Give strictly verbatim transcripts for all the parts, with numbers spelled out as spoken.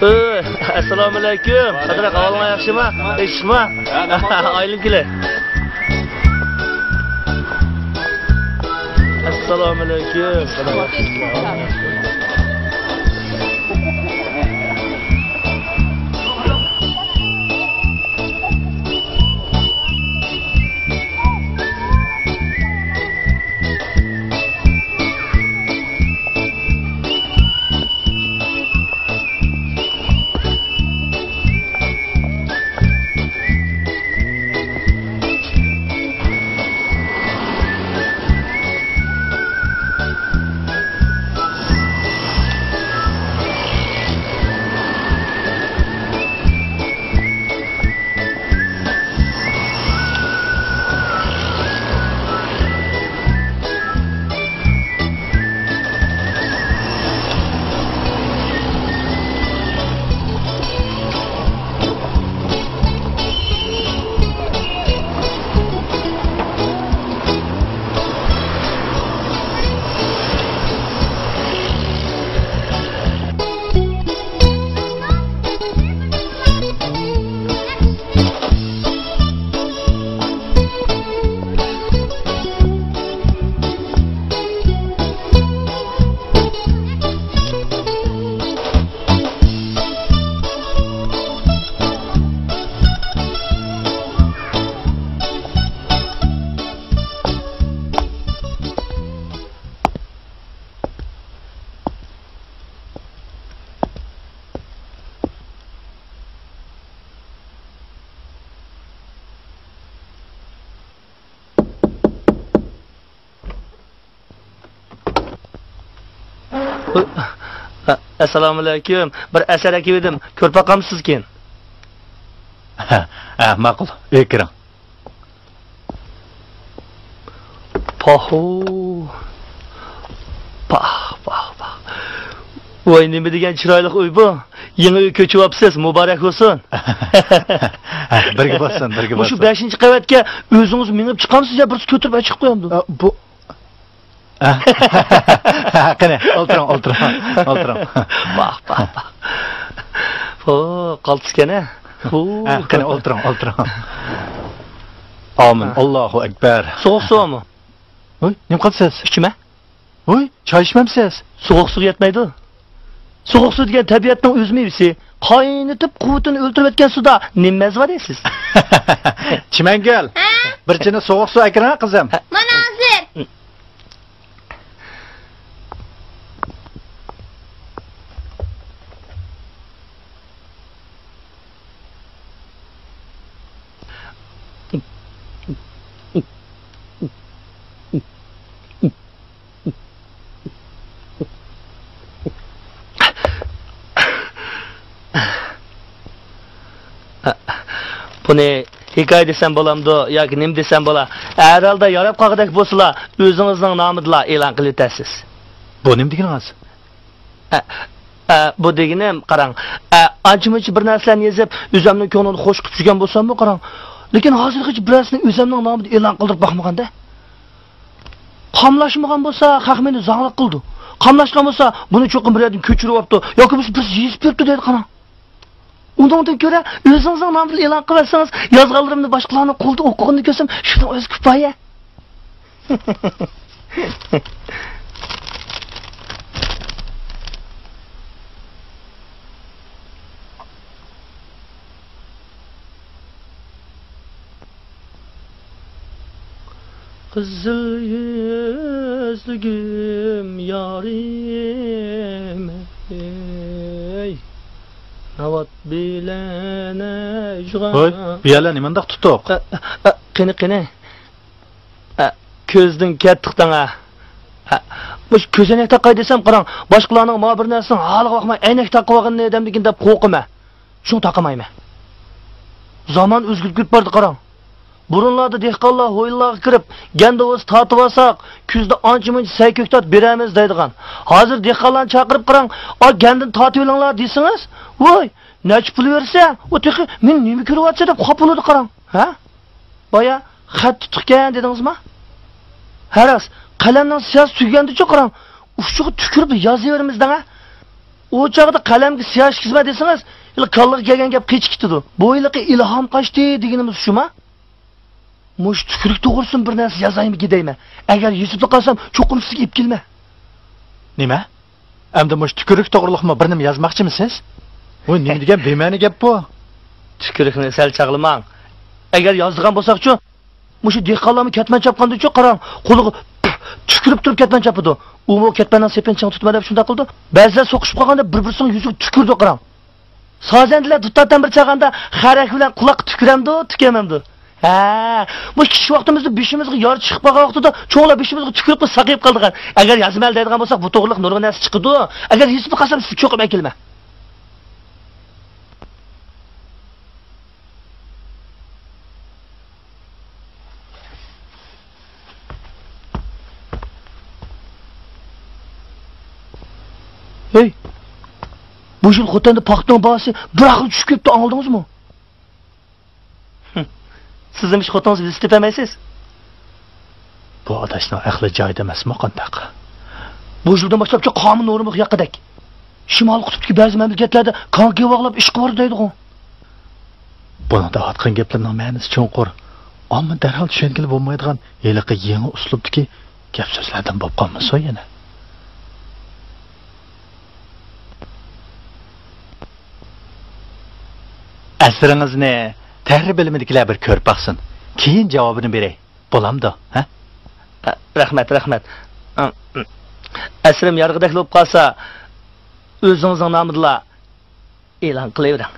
ئەسسالامۇئەلەيكۇم. قادىر ئاكا، ئەھۋالىڭلار ياخشىما؟ ئىشما؟ ئايلىنىپ كېلە. ئەسسالامۇئەلەيكۇم. ئەسسالامۇئەلەيكۇم. بىر ئەسەر ئەكىۋىدىم. كۆرۈپ باقامسىزكىن؟ ھە، ھە، ماقۇل. ئۆيگە كىرىڭ. پاھۇ. پاھ، پاھ، پاھ. ۋاي، نېمە دېگەن چىرايلىق ئۆي بۇ. يېڭى ئۆي كۆچۈۋاپسىز، مۇبارەك بولسۇن. بىرگە بولسۇن، بىرگە بولسۇن. مۇشۇ بەشىنچى قەۋەتكە ئۆزىڭىز مېڭىپ چىقامسىز يا بىرسى كۆتۈرۈپ ئەچىقىپ قويامدۇ؟ ئە، بۇ. قېنى، ئولتۇرۇڭ، ئولتۇرۇڭ، ئولتۇرۇڭ. پاھ، پاھ، پاھ. ھو، قالتىسكەن ھە. ھە، قېنى، ئولتۇرۇڭ، ئولتۇرۇڭ. ئامىن. ئاللاھۇ ئەكبەر. سوغۇق سۇ بارمۇ؟ ھوي، نېمە قىلىسىز؟ ئىچىمە. ھوي، چاي ئىچمەمسىز؟ سوغۇق سۇغا يەتمەيدۇ. سوغۇق سۇ دېگەن تەبىئەتنىڭ ئۆز مېۋىسى. قاينىتىپ قۇۋۋىتىنى ئۆلتۈرۈۋەتكەن سۇدا نېمە مەززە بار دەيسىز؟ چىمەنگۈل، ھە؟ بىر چىنە سوغۇق سۇ ئەكىرىڭە قىزىم. مانا ھازىر. بۇنى ھېكايە دېسەم بولامدۇ ياكى نېمە دېسەم بولا؟ ھەر ھالدا ياراپ قالغۇدەك بولسىلا، ئۆزىڭىزنىڭ نامىدىلا ئېلان قىلىۋېتەرسىز. بۇ نېمە دېگىنىڭىز؟ ئە، ئە، بۇ دېگىنىم، قاراڭ، ئە، ئانچە-مۇنچە بىر نەرسىلەرنى يېزىپ، ئۆزۈمنىڭ كۆڭلىنى خۇش قىلىپ يۈرگەن بولساممۇ، قاراڭ، لېكىن ھازىرغىچە بىرەرسىنى ئۆزۈمنىڭ نامىدا ئېلان قىلدۇرۇپ باقمىغان-دە. قاملاشمىغان بولسا، خەق مېنى زاڭلىق قىلىدۇ. قاملاشقان بولسا، بۇنى چوقۇم بىر يەردىن كۆچۈرۈۋاپتۇ ياكى بولمىسا بىرسى يېزىپ بېرىپتۇ دەيدۇ، قاراڭ. ئۇنىڭدىن كۆرە، ئۆزىڭىزنىڭ نامىدىن ئېلان قىلىۋەتسىڭىز، يازغانلىرىمنى باشقىلارنىڭ قولىدا ئوقۇغىنىنى كۆرسەم، شۇنىڭ ئۆزى كۇپايە. قىزىل يۈزلۈگۈم يارىم، ئەي، ناۋات بىلەن ئەجغا. ھوي، بۇ يەرلەر نېمانداق تۇتۇق؟ ئە، ئە، قېنى، قېنى. ئە، كۆزدىن كەتتۇق دەڭ، ئە. ئە، مۇشۇ كۆزەينەك تاقاي دېسەم، قاراڭ، باشقىلارنىڭ مانا بىر نەرسىنىڭ ھالىغا باقماي ئەينەك تاقىۋالغىنىنى دەمدىكىن دەپ قورقىمەن. شۇڭا تاقىمايمەن. زامان ئۆزگىرىپ كېتىپ باردى، قاراڭ. بۇرۇنلاردا دېھقانلار ھويلىلارغا كىرىپ، گەندە بولسا تارتىۋالساق، كۈزدە ئانچە-مۇنچە سەي-كۆكتات بېرەرمىز دەيدىغان. ھازىر دېھقانلارنى چاقىرىپ قاراڭ، ئا، گەندىنى تارتىۋېلىڭلار دېسىڭىز، ۋوي، نەچچە پۇل بېرىسەن؟ ئۇ تېخى مېنى نېمە كۆرۈۋاتىسەن دەپ خاپا بولىدۇ، قاراڭ. ھە؟ بايا خەت تۇتۇقكەن دېدىڭىزما؟ ھە راست، قەلەمنىڭ سىياسى تۈگىگەندىچۇ، قاراڭ، ئۇچىغا تۈكۈرۈپ يازىۋېرىمىز دەڭە. ئۇ چاغدا قەلەمگە سىياھ ئىشكىزمە دېسىڭىز، ھېلى كاللىغا كەلگەن گەپ قېچىپ كېتىدۇ. بۇ ھېلىقى ئىلھام قاچتى دېگىنىمىز شۇما؟ مۇشۇ تۈكرۈك توغرىسىدىن بىر نەرسە يازايمىكىن دەيمەن. ئەگەر يېزىپلا قالسام، چوقۇم سىزگە ئېلىپ كېلىمەن. نېمە؟ ئەمدى مۇشۇ تۈكرۈك توغرىلىقمۇ بىر نېمە يازماقچىمۇسىز؟ ۋوي، نېمە دېگەن بىمەنە گەپ بۇ؟ تۈكرۈكنى سەل چاغلىماڭ. ئەگەر يازىدىغان بولساقچۇ، مۇشۇ دېھقانلارمۇ كەتمەن چاپقاندىچۇ، قاراڭ، قولىغا تۈكۈرۈپ تۇرۇپ كەتمەن چاپىدۇ. ئۇمۇ كەتمەننىڭ سېپىنى چىڭ تۇتىمەن دەپ شۇنداق قىلىدۇ. بەزىلەر سوقۇشۇپ قالغاندا بىر-بىرسىنىڭ يۈزىگە تۈكۈرىدۇ، قاراڭ. سازەندىلەر دۇتار تەمبۇر چالغاندا خەرەك بىلەن قۇلاققا تۈكۈرەمدۇ، تۈكۈرمەمدۇ؟ ھە، بۇ كىچىك ۋاقتىمىزدا بېشىمىزغا يارا چىقىپ قالغان ۋاقتىدا چوڭلار بېشىمىزغا تۈكۈرۈپ ساقىيىپ قالىدىغان. ئەگەر يازىمەن دەيدىغان بولساق، بۇ توغرىلىق نۇرغۇن نەرسە چىقىدۇ. ئەگەر يېزىپلا قالسام، سىزگە چوقۇم ئەكېلىمەن. ھەي، بۇ يىل خوتەندە پاختىنىڭ باھاسى بىر ئاخىر چۈشۈپ كېتىپتۇ، ئاڭلىدىڭىزمۇ؟ سىزمۇ ئىش خوتۇنىڭىزنى بىلسە تېپەلمەيسىز. بۇ ئاداشنىڭ ئەقلى جايىدا ئەمەسمۇ قانداق؟ بۇ يىلدىن باشلاپچۇ قانۇن نورمىغا ياققىدەك. شىمالىي قۇتۇبتىكى بەزى مەملىكەتلەردە كانكى باغلاپ ئىشقا بارىدۇ دەيدىغۇ. بۇنىڭ دەۋاتقان گەپلىرىنىڭ مەنىسى چوڭقۇر، ئامما دەرھال چۈشەنگىلى بولمايدىغان ھېلىقى يېڭى ئۇسلۇبتىكى گەپ-سۆزلەردىن بولۇپ قالمىسۇن يەنە. ئەسىرىڭىزنى تەھرىر بۆلۈمىدىكىلەر بىر كۆرۈپ باقسۇن. كېيىن جاۋابىنى بېرەي. بولامدۇ، ھە؟ رەھمەت، رەھمەت. ئەسىرىم يارىغۇدەكلا بولۇپ قالسا، ئۆزىڭىزنىڭ نامىدىلا ئېلان قىلىۋېرىڭ.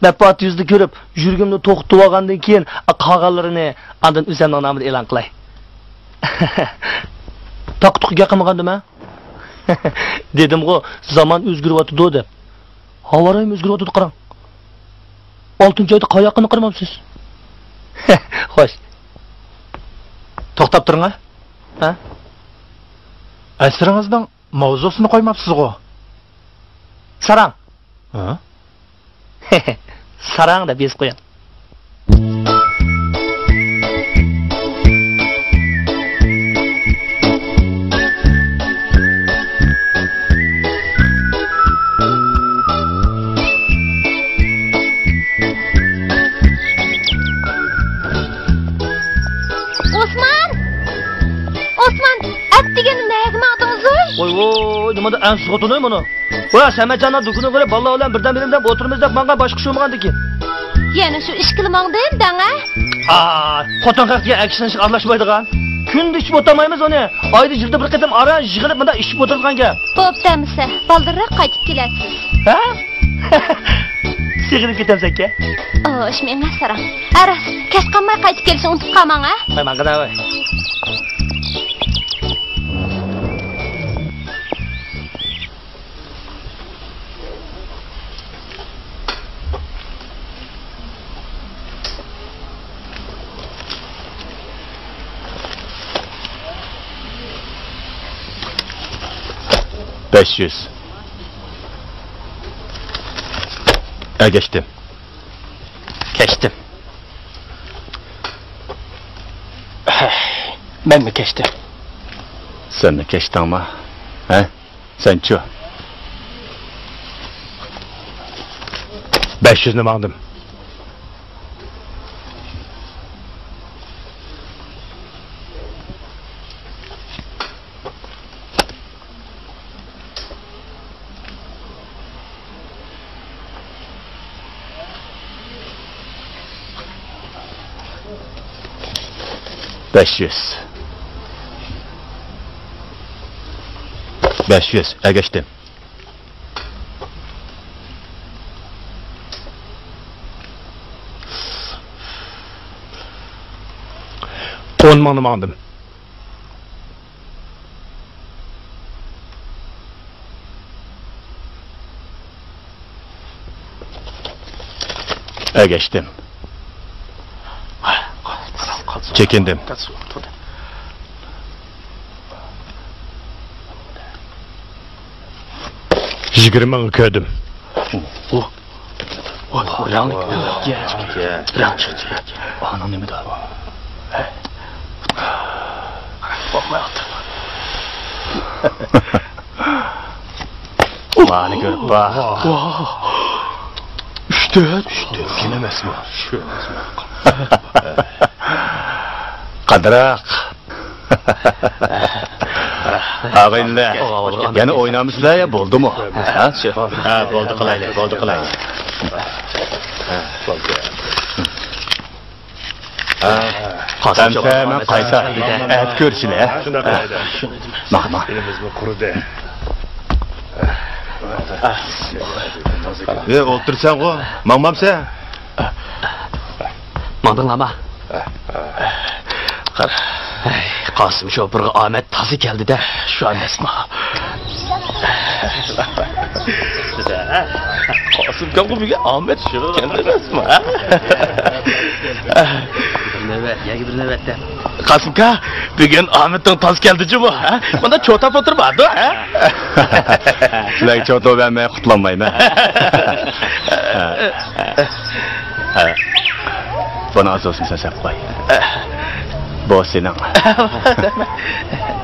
مەتبۇئات يۈزىدە كۆرۈپ، يۈرىكىمنى توختىتىۋالغاندىن كېيىن، قالغانلىرىنى ئاندىن ئۆزۈمنىڭ نامىدا ئېلان قىلاي. تاقا-تۇقا گەپ قىلمىغاندىم، ھە؟ دېدىمغۇ، زامان ئۆزگىرىۋاتىدۇ دەپ. ھاۋا رايىمۇ ئۆزگىرىۋاتىدۇ، قاراڭ. ئالتىنچى ئايدا قاياققىنى قارىمامسىز؟ خوش. توختاپ تۇرۇڭ، ھە؟ ھە؟ ئەسىرىڭىزنىڭ ماۋزۇسىنى قويماپسىزغۇ؟ ساراڭ. ھە؟ ساراڭ دەپ يېزىپ قويۇڭ. ئوسمان! ئوسمان! ئەتىگەن نەگە ماڭدىڭىز؟ ۋوي، ۋوي، نېمانداق ئەنسىز خوتۇن ئەي مانا. ۋاي، سەمەتجاننىڭ دۇكىنىغا كىرىپ، بالىلار بىلەن بىردەم بېرىمدەپ ئولتۇرىمىز دەپ ماڭغان، باشقا ئىش بولمىغاندىكىن. يەنە شۇ ئىشكىلا ماڭدىم دەڭە. ئا، خوتۇن خەق دېگەن ئەكشىنىشقا ئارىلاشمايدىغان. كۈندە ئىچىپ ئولتۇرمايمىز ئۇنى. ئايدا يىلدا بىر قېتىم ئاران يىغىلىپ مۇنداق ئىچىپ ئولتۇرىدىغان گەپ. بوپتۇ ئەمىسە، بالدۇرراق قايتىپ كېلەتسىز. ھە؟ سېغىنىپ كېتەمسەنكەن؟ ئۇ، ئىش مېڭە ساراڭ. ھە راست، كەچ قالماي قايتىپ كېلىشنى ئۇنتۇپ قالماڭ ھە. ۋاي ماڭغىنا ۋاي. بەش يۈز. ئەگەشتىم. كەچتىم. مەنمۇ كەچتىم. سەنمۇ كەچتىڭما؟ ھە؟ سەنچۇ؟ بەش يۈزنى ماڭدىم. بەش يۈز. بەش يۈز، ئەگەشتىم. ئون مىڭنى ماڭدىم. ئەگەشتىم. چېكىندىم. يىگىرمە مىڭ كۆردۈم. ۋوي، ۋوي، رەڭ، رەڭ چىقتى. ئانىڭ نېمىدە؟ قورقماي ئاتتىم. مانى كۆرۈپ باق. ۋاھ. ئۈچ تۆت. ئۈچ تۆت. كىم ئەمەسمۇ؟ شۇ ئەمەسمۇ؟ قادىراق. ئاغىنىلەر، يەنە ئوينامسىلەر يا بولدىمۇ؟ ھە؟ ھە، بولدى قىلايلى، بولدى قىلايلى. ھە، بولدى. ھە، قاسىم، مەن قايتا. ئەتە كۆرۈشىلى، ھە؟ شۇنداق قىلايلى. ماڭ، ماڭ. ئېلىمىزمۇ قۇرۇدى. ئە، ئولتۇرسەنغۇ، ماڭمامسەن؟ ماڭدىڭلارما؟ قارا. ھەي، قاسىم شوپۇرغا ئامەت تازا كەلدى-دە، شۇ ئەمەسمۇ؟ قاسىم كاڭغا بۈگۈن ئامەت كەلدى ئەمەسمۇ، ھە؟ بىر نۆۋەت، يەرگە بىر نۆۋەت دەپ. قاسىمكا، بۈگۈن ئامىتىڭ تاز كەلدى جۇمۇ، ھە؟ مانا چوتاپ ئولتۇرۇپ بارىدۇ، ھە؟ سىلەرگە چوتا بەرمەي قۇتۇلالمايمەن. بۇنى ئاز بولسۇن سەن سەپ قوي. بۇ سېنىڭ.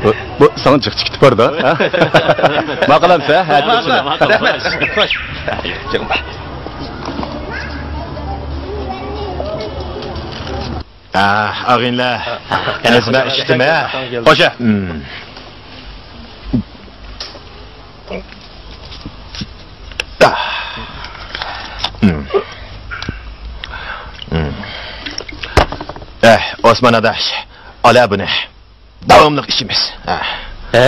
بۇ، بۇ ساڭا جىق چىقىپ بارىدۇ، ھە؟ ماقۇلامسەن، ھە؟ رەھمەت. خوش. ئاغىنىلەر، ئەزمە ئىشتىمە. خوشە. ئەھ، ئوسمان ئاداش، ئالا بۇنى. داۋاملىق ئىچىمىز. ئە؟ ئە؟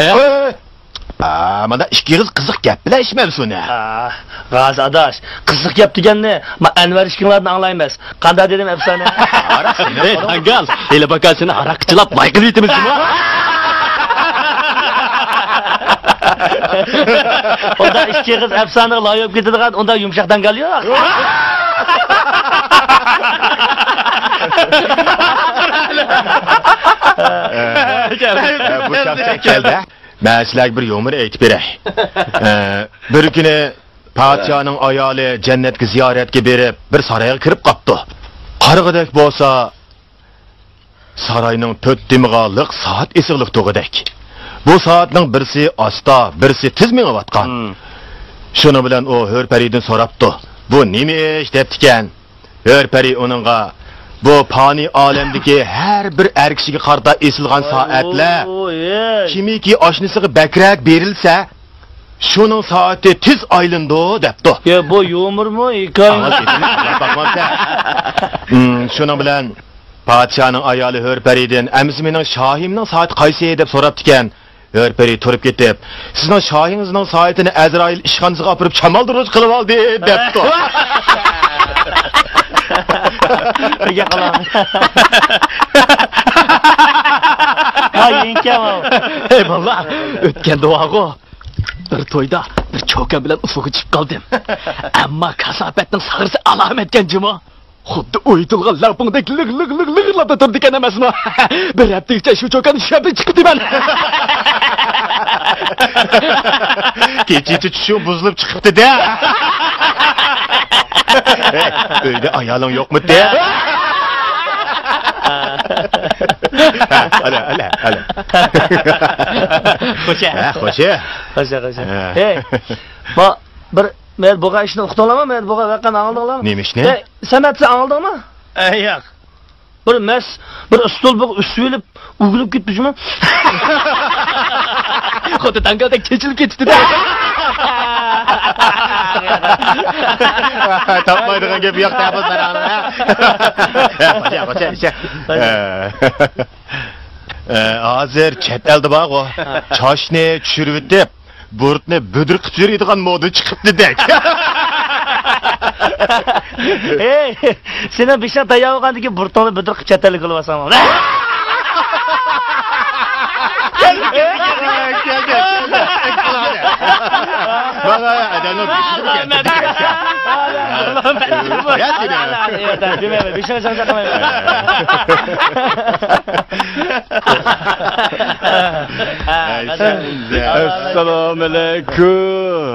ئا، مانا ئىككى ئېغىز قىزىق گەپ بىلەن ئىچمەمسۇ نە؟ ئا، غازى ئاداش، قىزىق گەپ دېگەننى ما ئەنۋەر ئىككىڭلاردىن ئاڭلايمىز. قانداق دېدىم ئەپسانە؟ ئەي، داڭگال، ھېلى باكا سېنى ھاراققا چىلاپ لاي قىلىۋېتىمىز جۇمۇ. ئۇنداق ئىككى ئېغىز ئەپسانىغا لاي بولۇپ كېتىدىغان ئۇنداق يۇمشاق داڭگال يوق. بۇ شەخس كەلدى. مەن سىلەرگە بىر يۇمۇر ئېيتىپ بېرەي. ئە، بىر كۈنى پادىشاھنىڭ ئايالى جەننەتكە زىيارەتكە بېرىپ، بىر سارايغا كىرىپ قاپتۇ. قارىغۇدەك بولسا، ساراينىڭ تۆت تېمىغا لىق سائەت ئېسىقلىق تۇرغۇدەك. بۇ سائەتنىڭ بىرسى ئاستا، بىرسى تېز مېڭىۋاتقان. شۇنىڭ بىلەن ئۇ ھۆر پەرىدىن سوراپتۇ، «بۇ نېمە ئىش؟» دەپتىكەن. ھۆر پەرى ئۇنىڭغا، «بۇ پانىي ئالەمدىكى ھەر بىر ئەر كىشىگە قارىتا ئېسىلغان سائەتلەر، كىمكى ئاشنىسىغا بەكرەك بېرىلسە، شۇنىڭ سائىتى تېز ئايلىنىدۇ» دەپتۇ. يا، بۇ يۇمۇرمۇ، ھېكايىمۇ؟ ئاڭا گېپىنى ئاڭلاپ باقمامسەن؟ ھىم، شۇنىڭ بىلەن پادىشاھنىڭ ئايالى ھۆر پەرىدىن، «ئەمىسە مېنىڭ شاھىمنىڭ سائىتى قايسى؟» دەپ سوراپتىكەن. ھۆر پەرى تۇرۇپ كېتىپ، «سىزنىڭ شاھىڭىزنىڭ سائىتىنى ئەزرائىل ئىشخانىسىغا ئاپىرىپ چامالدۇرغۇچ قىلىۋالدى» دەپتۇ. ھەي بالىلار، ئۆتكەن دۇئاغۇ. بىر تويدا بىر چوكان بىلەن ئۇسسۇلغا چىقىپ قالدىم. ئەمما كاساپەتنىڭ ساغرىسى ئالامەتكەن جۇمۇ. خۇددى ئويۇتۇلغان لەڭپۇڭدەك لىغ، لىغ، لىغ، لىغىرلاپلا تۇرىدىكەن ئەمەسمۇ؟ بىر ھەپتە ئىچىدە شۇ چوكاننى شۈۋەپلەپ چىقىپ دېمەن. كېچىچە چۈشۈڭ بۇزۇلۇپ چىقىپتۇ-دە. ئۆيدە ئايالىڭ يوقمىدى؟ ئەلە، ئەلە، ئەلە. خوشە. ھە، خوشە. خوشە، خوشە. ھە. ھەي، ما، بىر مەيەر بولغان ئىشنى ئۇقتۇڭلارمۇ؟ مەيەر بولغان ۋەقەنى ئاڭلىدىڭلارمۇ؟ نېمە ئىشنى؟ ئەي، سەمەت، سەن ئاڭلىدىڭمۇ؟ ئەي، ياق. بىر مەس، بىر ئۇستۇل بىر ئۈسۈۋېلىپ ئۆگۈلۈپ كېتىپتۇ جۇمۇ. خۇددى داڭگالدەك چېچىلىپ كېتىپتۇ-دە. تاپمايدىغان گەپ يوق، تەپىز بەرەڭلار. خوشە، خوشە، خوشە. ئە، ھازىر چەت ئەلدە بارغۇ، چاچنى چۈشۈرۈۋېتىپ، بۇرۇتنى بۈدرە قىلىپ يۈرىدىغان مودا چىقىپتۇ-دەك. ھەي، سېنىڭ بېشىڭ تەييار بولغاندىن كېيىن بۇرۇتۇڭنى بۈدرە قىلىپ چەت ئەلگە يوللىۋالساڭ. ئەسسالامۇ ئەلەيكۇم.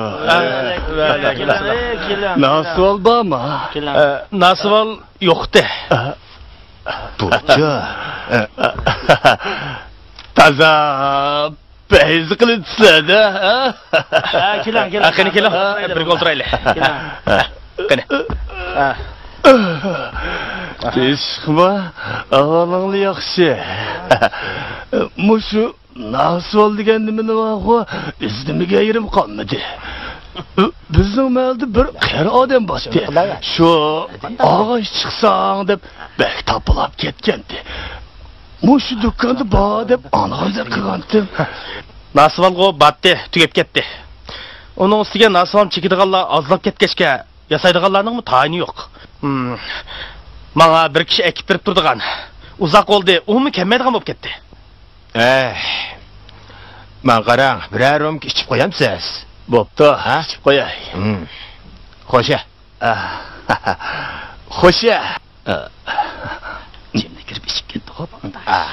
ناسىۋال بارمۇ؟ ناسىۋال يوقتى. بۇچۇ. تازا پەيزى قىلىپسىلەر-دە، ھە؟ ھە، كېلىڭ، كېلىڭ. ھە، قېنى، كېلىڭ. ھە، بىرگە ئولتۇرايلى. كېلىڭ. ھە، قېنى. ھە. تىنچلىقما؟ ئەھۋالىڭلار ياخشى. مۇشۇ ناسۋال دېگەن نېمىنى بارغۇ، ئىزدىمىگەن يېرىم قالمىدى. بىزنىڭ مەھەللىدە بىر قېرى ئادەم بارتتى. شۇ ئاغاچ چىقساڭ دەپ بەك تاپىلاپ كەتكەنتى. مۇشۇ دۇكاندا بار دەپ ئاڭلىغاندەك قىلغانتىم. ناسىۋالغۇ باتتى، تۈگەپ كەتتى. ئۇنىڭ ئۈستىگە ناسىۋالنى چېكىدىغانلار ئازلاپ كەتكەچكە، ياسايدىغانلارنىڭمۇ تايىنى يوق. ھىم. ماڭا بىر كىشى ئەكىپ بېرىپ تۇرىدىغان. ئۇزاق بولدى، ئۇمۇ كەلمەيدىغان بولۇپ كەتتى. ئەي، ماڭا قاراڭ، بىرەر رومكا ئىچىپ قويامسىز؟ بوپتۇ، ھە؟ ئىچىپ قوياي. ھىم. خوشە. ئاھ، خوشە. ئاھ. جىملا كىرىپ ئىچىپ كەتتىغۇ بۇ ئۇنداق. ئاھ.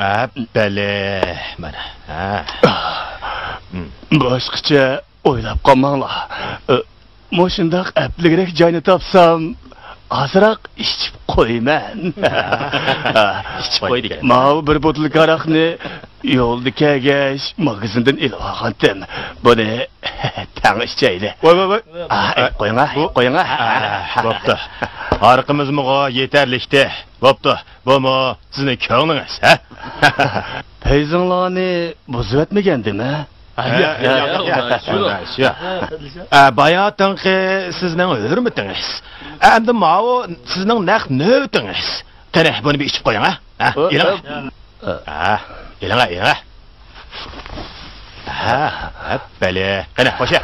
ئەپپەلە، مانا. ھە. باشقىچە ئويلاپ قالماڭلار. ئە، مۇشۇنداق ئەپلىكرەك جاينى تاپسام، ئازراق ئىچىپ قويىمەن. ئىچىپ قوي دېگەن. ماۋۇ بىر بوتۇلكا ھاراقنى يولدا كەلگەچ ماگىزىندىن ئېلىپ ئالغانتىم. بۇنى تەڭ ئىچەيلى. ۋاي، ۋاي، ۋاي. ئا، ئە، قويۇڭا، بۇ قويۇڭا. ئا، بوپتۇ. ھارىقىمىزمۇغۇ يېتەرلىكتى. بوپتۇ. بۇمۇ سىزنىڭ كۆڭلىڭىز، ھە؟ پەيزىڭلارنى بۇزۇۋەتمىگەندىم، ھە؟ ھە، ياق، ياق، ياق، ياق، ياق. شۇ. ئە، باياتىنقى سىزنىڭ ھۆرمىتىڭىز. ئەمدى ماۋۇ سىزنىڭ نەق نۆۋىتىڭىز. قېنى، بۇنى بىر ئىچىپ قويۇڭ، ھە؟ ھە، ئېلىڭ. ھە، ئېلىڭ، ئېلىڭ. ھە، ھە، بەلى. قېنى، خوشە.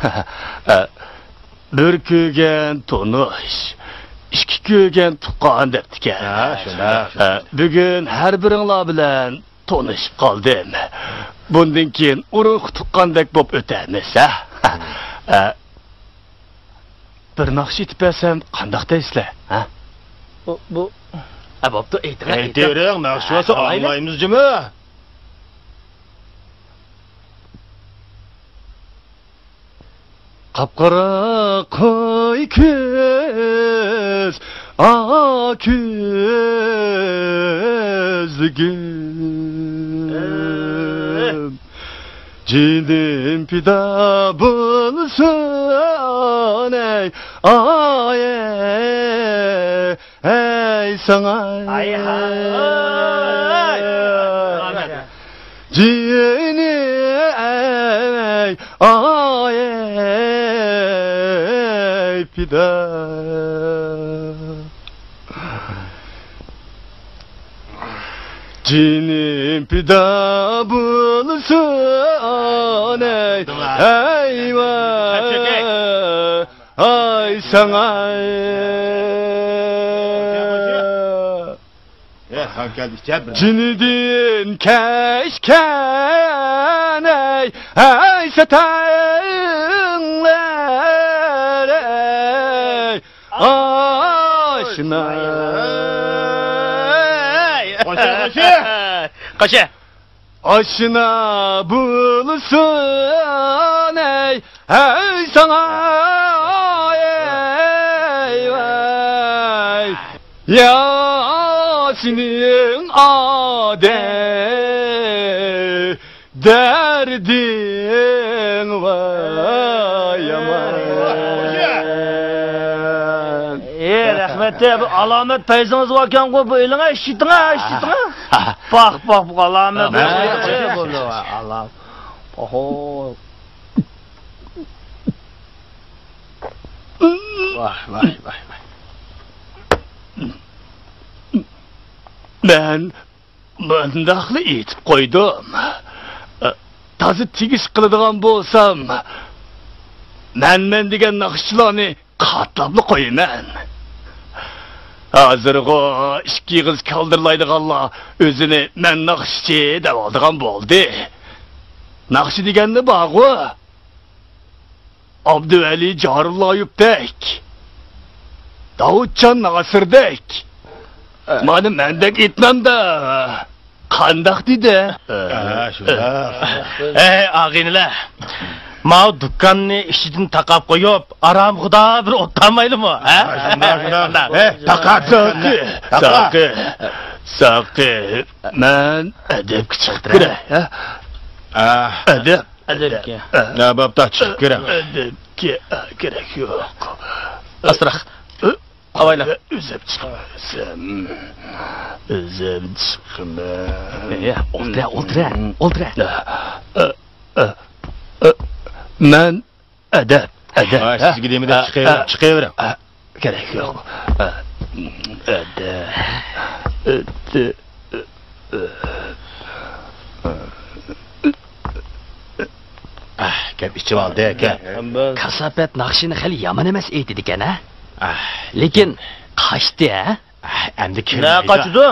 بىر كۆرگەن تونۇش، ئىككى كۆرگەن تۇغقان دەپتىكەن. ھە، شۇنداق. ھە، بۈگۈن ھەر بىرىڭلار بىلەن تونۇشۇپ قالدىم. بۇندىن كېيىن ئۇرۇق تۇغقاندەك بولۇپ ئۆتەرمىز، ھە؟ ھە. بىر ناخشا ئېيتىپ بەرسەم قانداق دەيسىلەر، ھە؟ بۇ، بۇ. ھە، بوپتۇ، ئېيتىڭ، ئېيتىڭ. ئېيتىۋېرىڭ، ناخشا بولسا ئاڭلايمىز جۇمۇ. قاپقارا قوي كۆز، ئاق كۆزلۈكۈم. جېنىم پىدا بولسۇن، ئەي، ئاي، ئەي. ئەي ساڭا، ئاي، ھاي. جېنىم ئەي، ئاي، ئەي، پىدا. جېنىم پىدا بولسۇن، ئەي، ئەي، ۋاي. ئاي ساڭا. جېنىدىن كەچكەن ئەي، ئەي سەتەڭلەر ئەي، ئاشنا. قوشە، قوشە. قوشە. ئاشنا بولسۇن ئەي، ئەي ساڭا، ئەي ۋاي. يا سېنىڭ ئادەم دەردىڭ ۋاي يامان. ئى، رەھمەت، بۇ ئالامەت پەيزىڭىز باركەنغۇ، بۇ ئېلىڭە، ئىشلىتىڭە، ئىشلىتىڭە. پاخ، پاخ، بۇ ئالامەت. ئالام. ئوھو. ۋاھ، ۋاھ، ۋاھ، ۋاھ. مەن مۇنداقلا ئېيتىپ قويدۇم. تازا تېگىش قىلىدىغان بولسام، مەنمەن دېگەن ناخشىچىلارنى قاتلاپلا قويىمەن. ھازىرغۇ ئىككى ئېغىز كالدىرلايدىغانلار ئۆزىنى مەن ناخشىچى دەۋالىدىغان بولدى. ناخشا دېگەنلا بارغۇ. ئابدۇۋەلى جارۇللايېۋتەك، داۋۇتجان ناسىردەك، مانا مەندەك ئېيتمامدا قانداق دېدى؟ ھە، شۇنداق. ئەي، ئاغىنىلەر، ماۋۇ دۇكاننى ئىچىدىن تاقاپ قويۇپ، ئارامخۇدا بىر ئولتۇرمايلىمۇ، ھە؟ شۇنداق، شۇنداق. ھە، تاقا، تاقا. ساقى، ساقى، مەن ئەدەپكە چىقىپ كىرەي، ھە؟ ئەدەپ. ئەدەپكە. ھە، بوپتۇ، چىقىپ كىرەڭ. ئەدەپكە كېرەك يوق. ئاستىراق. ئاۋايلا. ئۆزۈم چىقىمەن. ئۆزۈم چىقىمەن. ئولتۇرە، ئولتۇرە، ئولتۇرە. مەن ئەدەپ، ئەدەپ. ھە، سىزگە دېمىدىم، چىقىۋېرىڭ، چىقىۋېرىڭ. كېرەك يوق. ئەدەپ. ئەھ، گەپ ئىچىۋالدى ئاكا. كاساپەت ناخشىنى خېلى يامان ئەمەس ئېيتىدىكەن ھە. لېكىن قاچتى ھە. ئەمدى كىم نە قاچىدۇ؟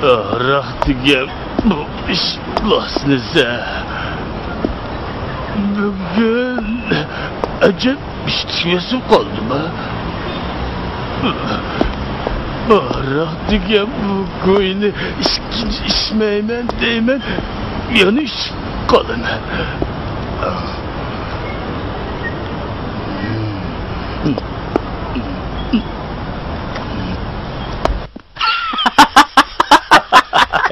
ھاراق دېگەن بۇ ئىش بۇلاسنىسە. بۈگۈن ئەجەب ئىچكۈسۈم قالدىما؟ ھاراق دېگەن بۇ گۇينى ئىچكىنە ئىچمەيمەن دەيمەن، يەنە ئىچىپ قالىمەن.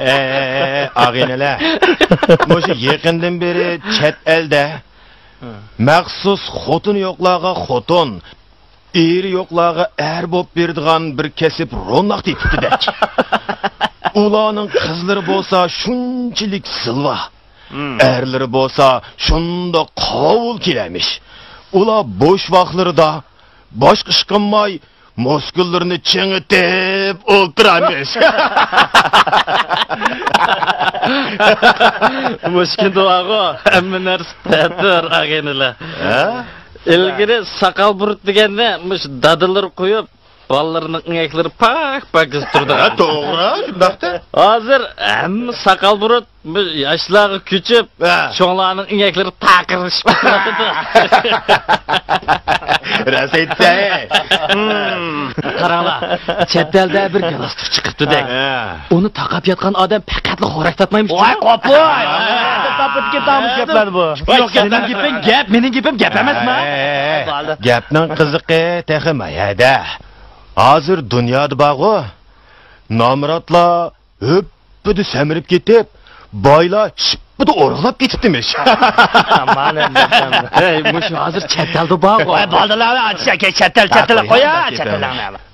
ئەي، ئاغىنىلەر، مۇشۇ يېقىندىن بېرى چەت ئەلدە مەخسۇس خوتۇنى يوقلارغا خوتۇن، ئېرى يوقلارغا ئەر بولۇپ بېرىدىغان بىر كەسىپ روناق تېپىپتىدەك. ئۇلارنىڭ قىزلىرى بولسا شۇنچىلىك زىلۋا، ئەرلىرى بولسا شۇنداق قاۋۇل كېلەمىش. ئۇلار بوش ۋاقىتلىرىدا باشقا ئىش قىلماي، مۇسكۇللىرىنى چىڭىتىپ ئولتۇرامىش. مۇشۇ كۈندە بارغۇ، ھەممە نەرسە تەتۈر، ئاغىنىلەر. ھە؟ ئىلگىرى ساقال بۇرۇت دېگەننى مۇشۇ دادىلىرى قويۇپ، بالىلىرىنىڭ ئىڭەكلىرى پاك-پاكىز تۇرىدىغان. ھە، توغرا، شۇنداقتا. ھازىر ھەممە ساقال بۇرۇت بۇ ياشلارغا كۆچۈپ، ھە، چوڭلارنىڭ ئىڭەكلىرى تاقىرلىشىپ كېتىۋاتىدۇ. راست ئېيتتى. ھىم، قاراڭلار، چەت ئەلدە بىر گالاستۇك چىقىپتۇدەك. ھە. ئۇنى تاقاپ ياتقان ئادەم پەقەتلا خوراك تارتمايمىش. ۋاي، قوپۇش! تاپىدىكى تامۇش گەپلەر بۇ. يوق، سېنىڭ گېپىڭ گەپ، مېنىڭ گېپىم گەپ ئەمەسما؟ ھەي، ھەي، ھەي. گەپنىڭ قىزىقى تېخى ما يەردە. ھازىر دۇنيادا بارغۇ، نامراتلار ھۆپپىدە سەمرىپ كېتىپ، بايلار شىپپىدە ئورۇقلاپ كېتىپتىمىش. ئەمدى. ھەي، مۇشۇ ھازىر چەت ئەلدە بارغۇ. ۋاي، بالىلار، چەت ئەل، چەت ئەل، قويا، چەت ئەلنى.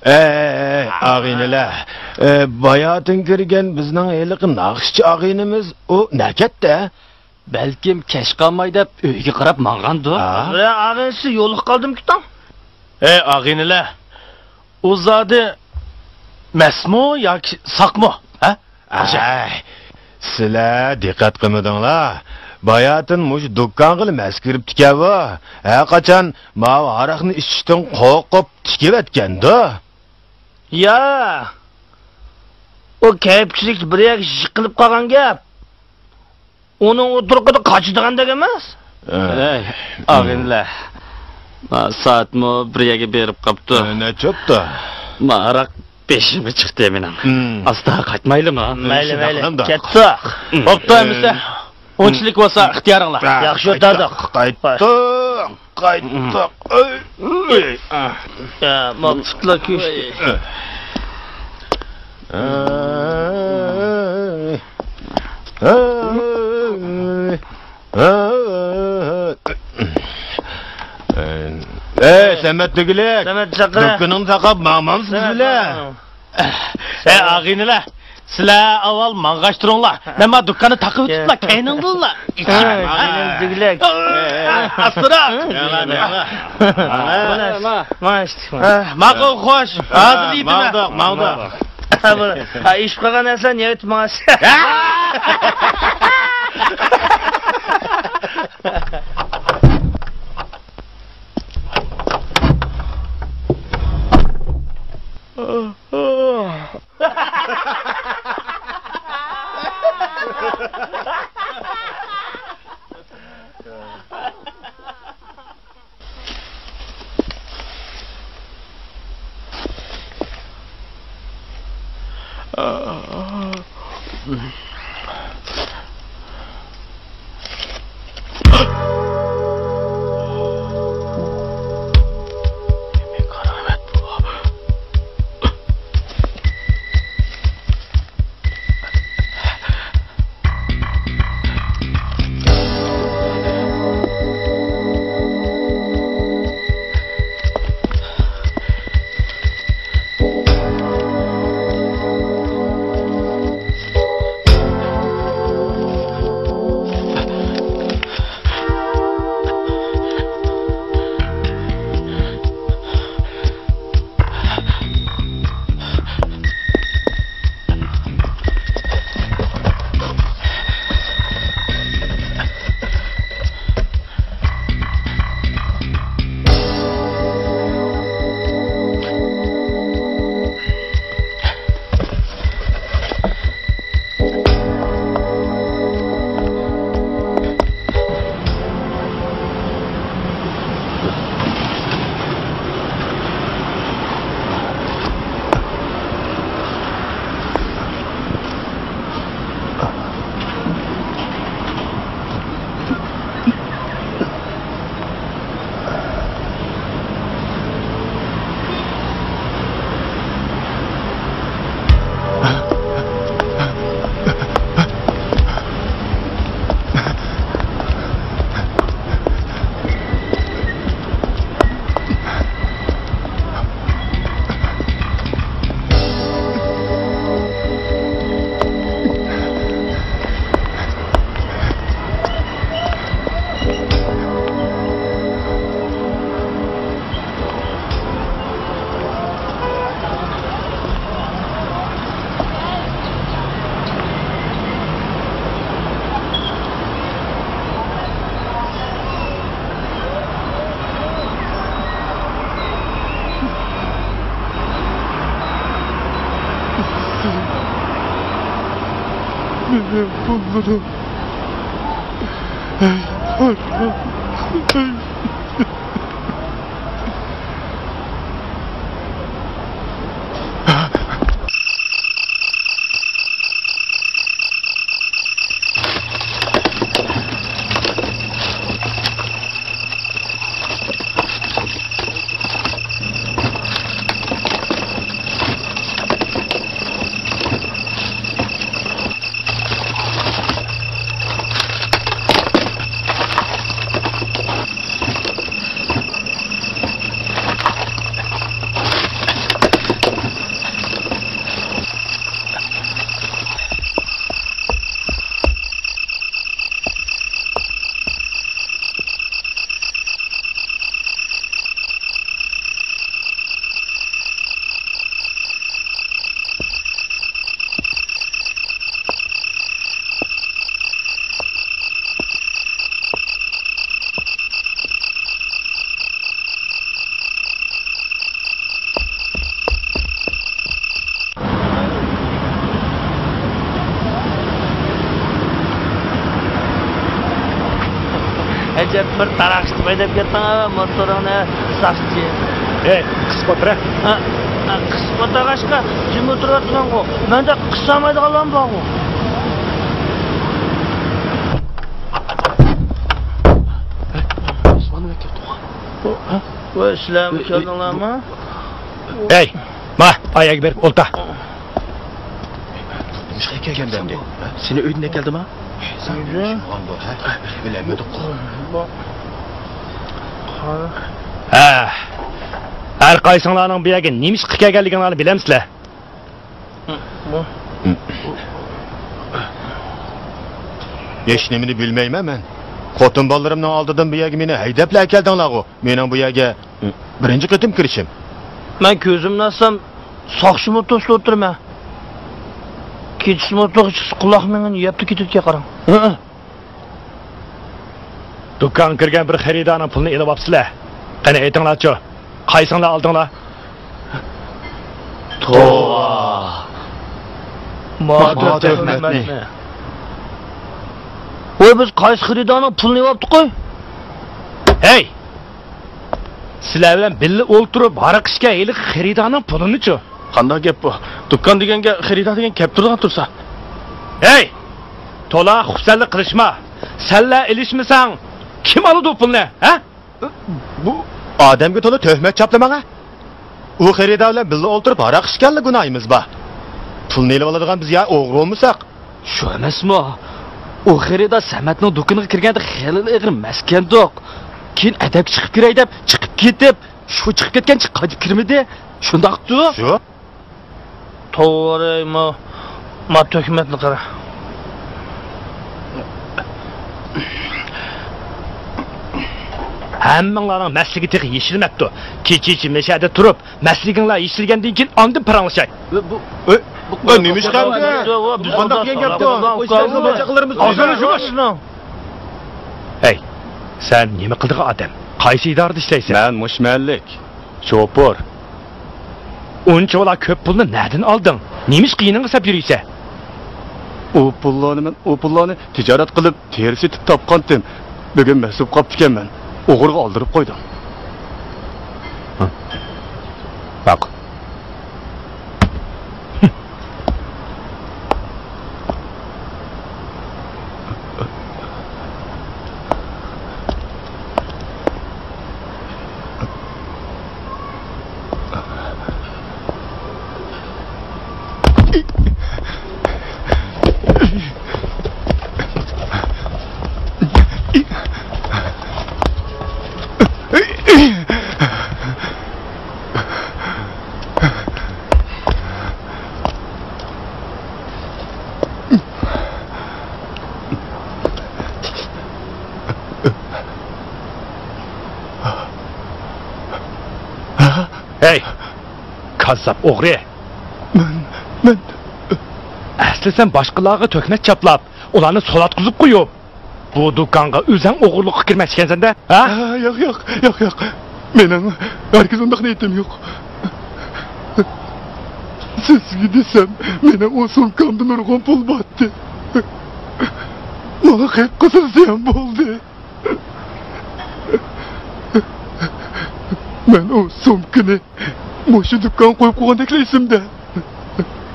ئەي، ئەي، ئەي، ئاغىنىلەر. ئە، باياتىن كىرگەن بىزنىڭ ھېلىقى ناخشىچى ئاغىنىمىز، ئۇ نەكەتتە؟ بەلكىم كەچ قالماي دەپ ئۆيگە قاراپ ماڭغاندۇ؟ ھە؟ ئاغىنىسى يولۇقۇپ قالدىمىكىن؟ ئەي، ئاغىنىلەر. ئۇ زادى مەستمۇ ياكى ساقمۇ؟ ھە؟ ئەي، سىلەر دىققەت قىلمىدىڭلار. باياتىن مۇشۇ دۇكانغىلا مەست كىرىپتىكەن بۇ. ھەرقاچان ماۋۇ ھاراقنى ئىچىشتىن قورقۇپ تىكىۋەتكەندۇ. يا، ئۇ كەيپچىلىك بىر يەرگە يىقىلىپ قالغان گەپ. ئۇنىڭ ئۇ تۇرقىدا قاچىدىغاندەك ئەمەس. ئەي، ئاغىنىلەر. ما سائەتمۇ بىر يەرگە بېرىپ قاپتۇ. ئە، نەچچە بوپتۇ؟ ما ھاراق بېشىمغا چىقتى مېنىڭ. ئاستا قايتمايلىما؟ مەيلى، مەيلى. كەتتۇق. بوپتۇ ئەمىسە. ئۇنچىلىك بولسا ئىختىيارىڭلار. ياخشى ئولتۇردۇق. قايتتۇق. قايتتۇق. ئۆي، ئۆي. يا، ما پۇتلار كۆشتى. ئەي، سەمەت دېگۈلۈك. سەمەت چاقىرە. دۇكىنىڭنى تاقاپ ماڭمامسىز سىلەر؟ ئەي، ئاغىنىلەر، سىلەر ئاۋۋال ماڭغاچ تۇرۇڭلار. مەن ما دۇكاننى تاقىۋېتىپلا، كەينىڭدىنلا ئىچىمەن. ئاغىنىم دېگۈلۈك. ئاستىراق. ماقۇل، خوش. ھازىر يېتىمەن. ماڭدۇق، ماڭدۇق. ھا، بۇ، ھا، ئېشىپ قالغان نەرسىلەرنى يەۋېتىپ ماڭاسىز. ئەجەب بىر تاراقشىتىپ ھەيدەپ كەتتىڭ ھە، موتورۇڭنى ساقچى. ھەي، قىسىپ ئولتۇر ھە. ھە، ھە، قىسىپ ئولتۇرغاچقا جىم ئولتۇرۇۋاتىمەنغۇ. مەندە قىسالمايدىغانلارمۇ بارغۇ. ۋاي، سىلەرمۇ كەلدىڭلارمۇ؟ ھەي، ما، ئاياغ بېرىپ ئولتا. نېمىشقا كەلگەندە ئەمدى؟ سېنى ئۆيدىن ئەكەلدىما؟ ئۆيدىن؟ بىلەلمىدۇق. ھە. ھەر قايسىڭلارنىڭ بۇ يەرگە نېمىشقا كەلگەنلىكىڭلارنى بىلەمسىلەر؟ ھېچنېمىنى بىلمەيمەن مەن. خوتۇن بالىلىرىمنىڭ ئالدىدىن بۇ يەرگە مېنى ھەيدەپلا ئەكەلدىڭلارغۇ. مېنىڭ بۇ يەرگە بىرىنچى قېتىم كىرىشىم. مەن كۆزۈمنى ئاچسام، ساقچى موتوسىدا ئولتۇرىمەن. كېچىسىمۇ تۇغ، چىقسا قۇلاق مېڭىنى يەپلا كېتىدىكەن قاراڭ. ھە. دۇكانغا كىرگەن بىر خېرىدارنىڭ پۇلىنى ئېلىۋاپسىلەر. قېنى ئېيتىڭلارچۇ، قايسىڭلار ئالدىڭلار؟ توۋا. ما تۆھمەتنى. ۋاي، بىز قايسى خېرىدارنىڭ پۇلىنى ئېلىۋاپتۇق؟ ھەي! سىلەر بىلەن بىللە ئولتۇرۇپ ھاراق ئىچكەن ھېلىقى خېرىدارنىڭ پۇلىنىچۇ؟ قانداق گەپ بۇ؟ دۇكان دېگەنگە خېرىدار دېگەن كەپ تۇرىدىغان تۇرسا. ھەي! تولا خۇپسەنلىك قىلىشما. سەنلا ئېلىشمىساڭ، كىم ئالىدۇ پۇلنى، ھە؟ بۇ ئادەمگە تولا تۆھمەت چاپلىماڭ ھە. ئۇ خېرىدار بىلەن بىللە ئولتۇرۇپ ھاراق ئىچكەنلا گۇناھىمىز بار. پۇلنى ئېلىۋالىدىغان بىز يا ئوغرى بولمىساق. شۇ ئەمەسمۇ؟ ئۇ خېرىدار سەمەتنىڭ دۇكىنىغا كىرگەندە خېلىلا ئېغىر مەستكەندۇق. كېيىن ئەدەپكە چىقىپ كىرەي دەپ چىقىپ كېتىپ، شۇ چىقىپ كەتكەنچە قايتىپ كىرمىدى. شۇنداقتۇ؟ شۇ. توۋا، ما، ما تۆھمەتنى قارا. ھەممىڭلارنىڭ مەستلىكى تېخى يېشىلمەپتۇ. كېچىچە مەشەدە تۇرۇپ، مەستلىكىڭلار يېشىلگەندىن كېيىن ئاندىن پاراڭلىشاي. بۇ، بۇ، بۇ، بۇ، نېمە ئىش قىلدى؟ بۇ، بۇ، بۇ، قانداق دېگەن گەپتۇ؟ ئىشلارنى باشقىلىرىمىز ئازراق يۇمۇش. ھەي، سەن نېمە قىلىدىغان ئادەم؟ قايسى ئىدارىدە ئىشلەيسەن؟ مەن مۇشۇ مەھەللىك. شوپۇر. ئۇنچىۋالا كۆپ پۇلنى نەدىن ئالدىڭ؟ نېمىشقا يېنىڭغا سەپ يۈرۈيسەن؟ ئۇ پۇللارنى مەن، ئۇ پۇللارنى تىجارەت قىلىپ، تېرە سېتىپ تاپقانتىم. بۈگۈن مەست بولۇپ قاپتىكەنمەن. ئوغرىغا ئالدۇرۇپ قويدۇم. ھە؟ باق. ھەي! كاززاپ ئوغرى! مەن، مەن. ئەسلى سەن باشقىلارغا تۆھمەت چاپلاپ، ئۇلارنى سوراققا قويۇپ، بۇ دۇكانغا ئۆزۈڭ ئوغرىلىققا كىرمەكچىكەنسەن-دە، ھە؟ ھە، ياق، ياق، ياق، ياق. مېنىڭ ھەرگىز ئۇنداق نىيىتىم يوق. سىزگە دېسەم، مېنىڭ ئۇ سومكامدا نۇرغۇن پۇل بارتتى. ماڭا قېپقىزىل زىيان بولدى. مەن ئۇ سومكىنى مۇشۇ دۇكان قويۇپ قويغاندەكلا ئېسىمدە.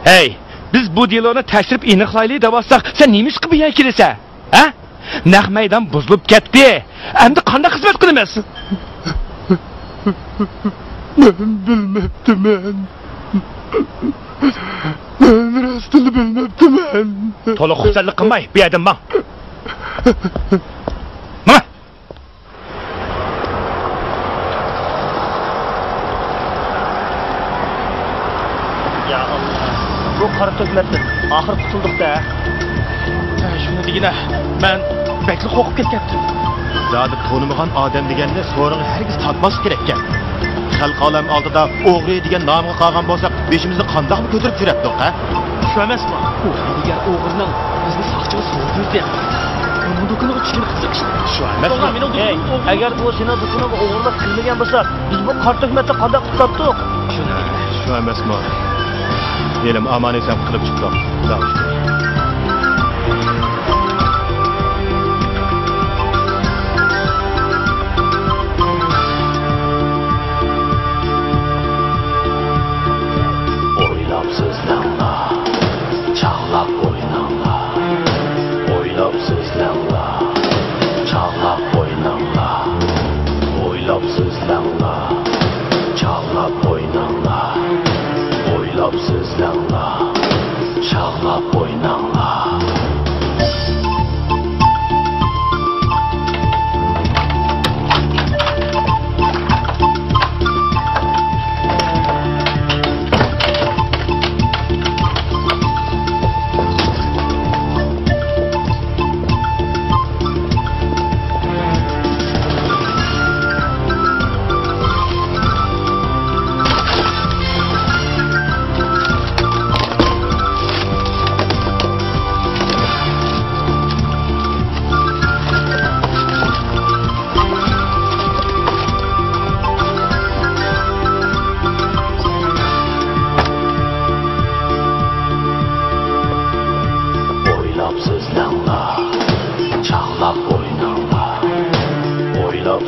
ھەي، بىز بۇ دېلونى تەكشۈرۈپ ئېنىقلايلى دەۋاتساق، سەن نېمىشقا بۇ يەرگە كېلىسەن؟ ھە؟ نەق مەيدان بۇزۇلۇپ كەتتى. ئەمدى قانداق خىزمەت قىلىمىز؟ مەن بىلمەپتىمەن. مەن راستىنلا بىلمەپتىمەن. تولا خۇپسەنلىك قىلماي، بۇ يەردىن ماڭ. ماڭە! يا ئاللا، بۇ قارا تۆھمەتتىن ئاخىر قۇتۇلدۇق-دە. ھە، شۇنى دېگىنە، مەن بەكلا قورقۇپ كەتكەنتىم. زادى تونۇمىغان ئادەم دېگەننى سورۇنغا ھەرگىز تارتماسلىق كېرەككەن. خەلق ئالەم ئالدىدا ئوغرى دېگەن نامغا قالغان بولساق، بېشىمىزنى قانداقمۇ كۆتۈرۈپ يۈرەتتۇق، ھە؟ شۇ ئەمەسمۇ؟ ئۇ ھەيدىگەر ئوغرىنىڭ بىزنى ساقچىغا سوۋغا بەردى. ئۇنىڭ دۇكىنىغا چۈشكىنى قىزىق ئىش. شۇ ئەمەسمۇ؟ توغرا، مېنىڭ دۇكىنىمدا ئوغرىلىق. ئەگەر ئۇ سېنىڭ دۇكىنىڭغا ئوغرىلىق قىلمىگەن بولسا، بىز بۇ قارا تۆھمەتنى قانداق قۇتقۇزاتتۇق؟ شۇ ئەمەسمۇ؟ ھېلىمۇ ئامان-ئېسەن قۇتۇلۇپ چىقتۇق. خۇداغا شۈكۈر. ئويلاپ سۆزلەڭلار، چاغلاپ ئويناڭلار. ئويلاپ سۆزلەڭلار، چاغلاپ ئويناڭلار. ئويلاپ سۆزلەڭلار، چاغلاپ ئويناڭلار. ئويلاپ سۆزلەڭلار، چاغلاپ ئويناڭلار.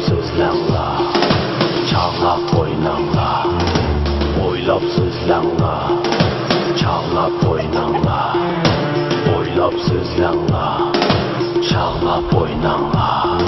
سۆزلەڭلار، چاغلاپ ئويناڭلار. ئويلاپ سۆزلەڭلار، چاغلاپ ئويناڭلار. ئويلاپ سۆزلەڭلار، چاغلاپ ئويناڭلار.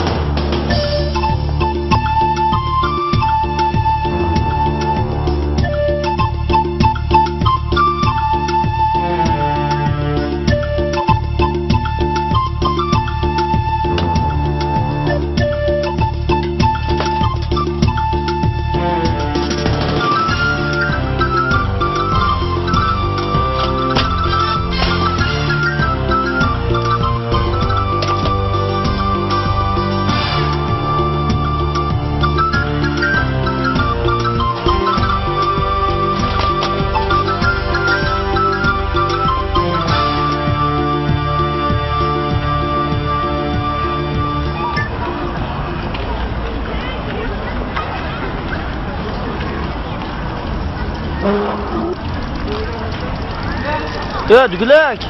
يا دۈگىلەك!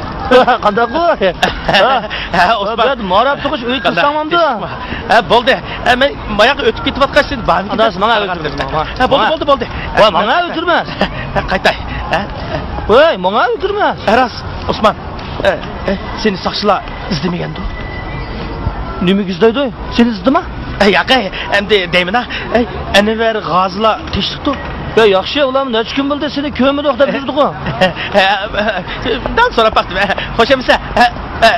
قانداق بۇ؟ ھە، ئوسمان. بۇ يەردە ماراپ تۇغۇش ئۆيگە قانداق؟ كىرسەڭمامدۇ؟ ھە، بولدى. ھە، مەن ماياققا ئۆتۈپ كېتىۋاتقاچ، سېنى بارمىكىن دەپ قارىغان. ئاداش، ماڭا ئۆتۈرمە، ماڭا. ھە، بولدى، ماڭا. بولدى، بولدى. ۋاي، ماڭا ئۆتۈرمە. ھە، قايتاي. ھە؟ ۋاي، ماڭا ئۆتۈرمە. ھە، راست، ئوسمان. ئە، ئە، سېنى ساقچىلار ئىزدىمىگەندۇ؟ نېمىگە ئىزدەيدۇ؟ سېنى ئىزدىدىما؟ ئە، ياق، ئەي، ئەمدى دەيمەن-ھە. ئەي، ئەنۋەر غازىلار تىنچلىقتۇ؟ يا، ياخشى، ئۇلارمۇ نەچچە كۈن بولدى سېنى كۆرمىدۇق دەپ يۈردىغۇ. ئە، ئە، دەل سوراپ باقتىم. ئە، خوش ئەمىسە. ئە، ئە.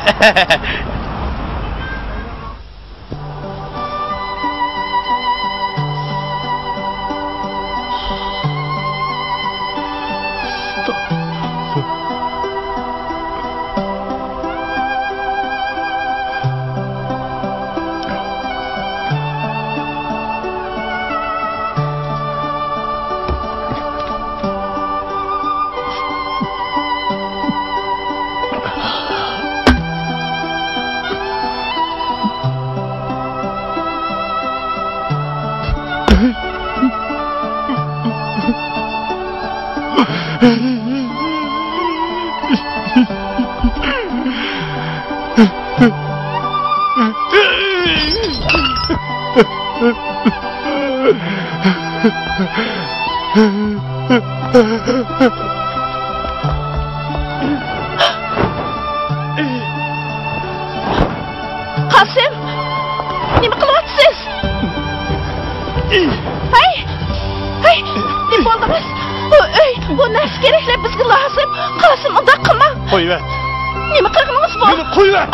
قاسىم، نېمە قىلىۋاتىسىز؟ ھەي! ھەي! نېمە بولدىڭىز؟ بۇ ئۆي، بۇ نەرسە كېرەكلەر بىزگە لازىم. قاسىم، ئۇنداق قىلماڭ. قويۇۋەت. نېمە قىلغىنىڭىز بۇ؟ مېنى قويۇۋەت.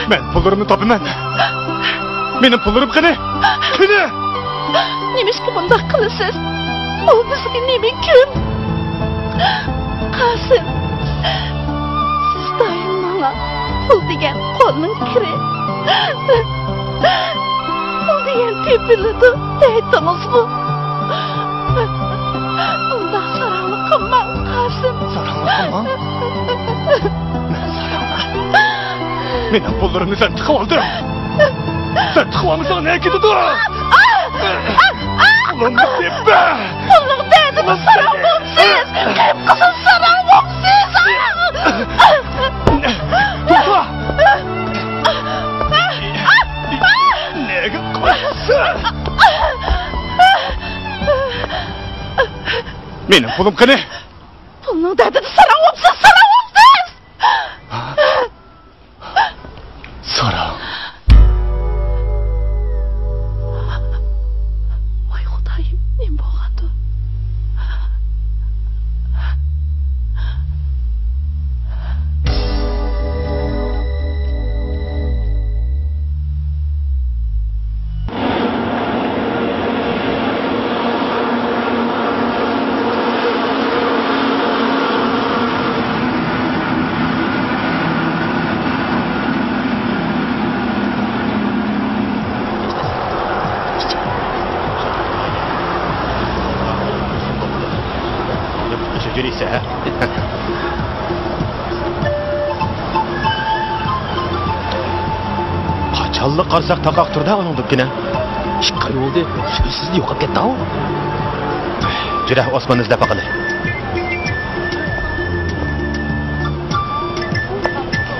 مەن پۇللىرىمنى تاپىمەن. مېنىڭ پۇللىرىم قېنى؟ قېنى؟ نېمىشقا بۇنداق قىلىسىز؟ ئۇ بىزگە نېمە كۈن؟ قاسىم، سىز دائىم ماڭا پۇل دېگەن قولنىڭ كىرى، پۇل دېگەن تېپىلىدۇ دەيتتىڭىزغۇ؟ ئۇنداق ساراڭلىق قىلماڭ، قاسىم. ساراڭلىق قىلماڭ؟ مەن ساراڭلىق؟ مېنىڭ پۇللىرىمنى سەن تىقىۋالدىڭ. سەن تىقىۋالمىساڭ نەگە كېتىدۇ؟ پۇلۇمنى تېپە! پۇلنىڭ دەردىدە ساراڭ بوپسىز! قىپقىزىل ساراڭ بوپسىز! توختا! نەگە قاچىسەن؟ مېنىڭ پۇلۇم قېنى؟ پۇلنىڭ دەردىدە ساراڭ بوپسىز، ساراڭ بوپسىز! ساراڭ. ۋاي خۇدايىم، نېمە بولغاندۇ؟ قاچانلا قارىساق تاقاق تۇرىدۇ ئۇنىڭ دۇكىنى. ئىككى ئاي بولدى، شۈكۈرسىزدە يوقاپ كەتتى-ھاۋ. جۈرە، ئوسماننى ئىزدەپ باقىلى.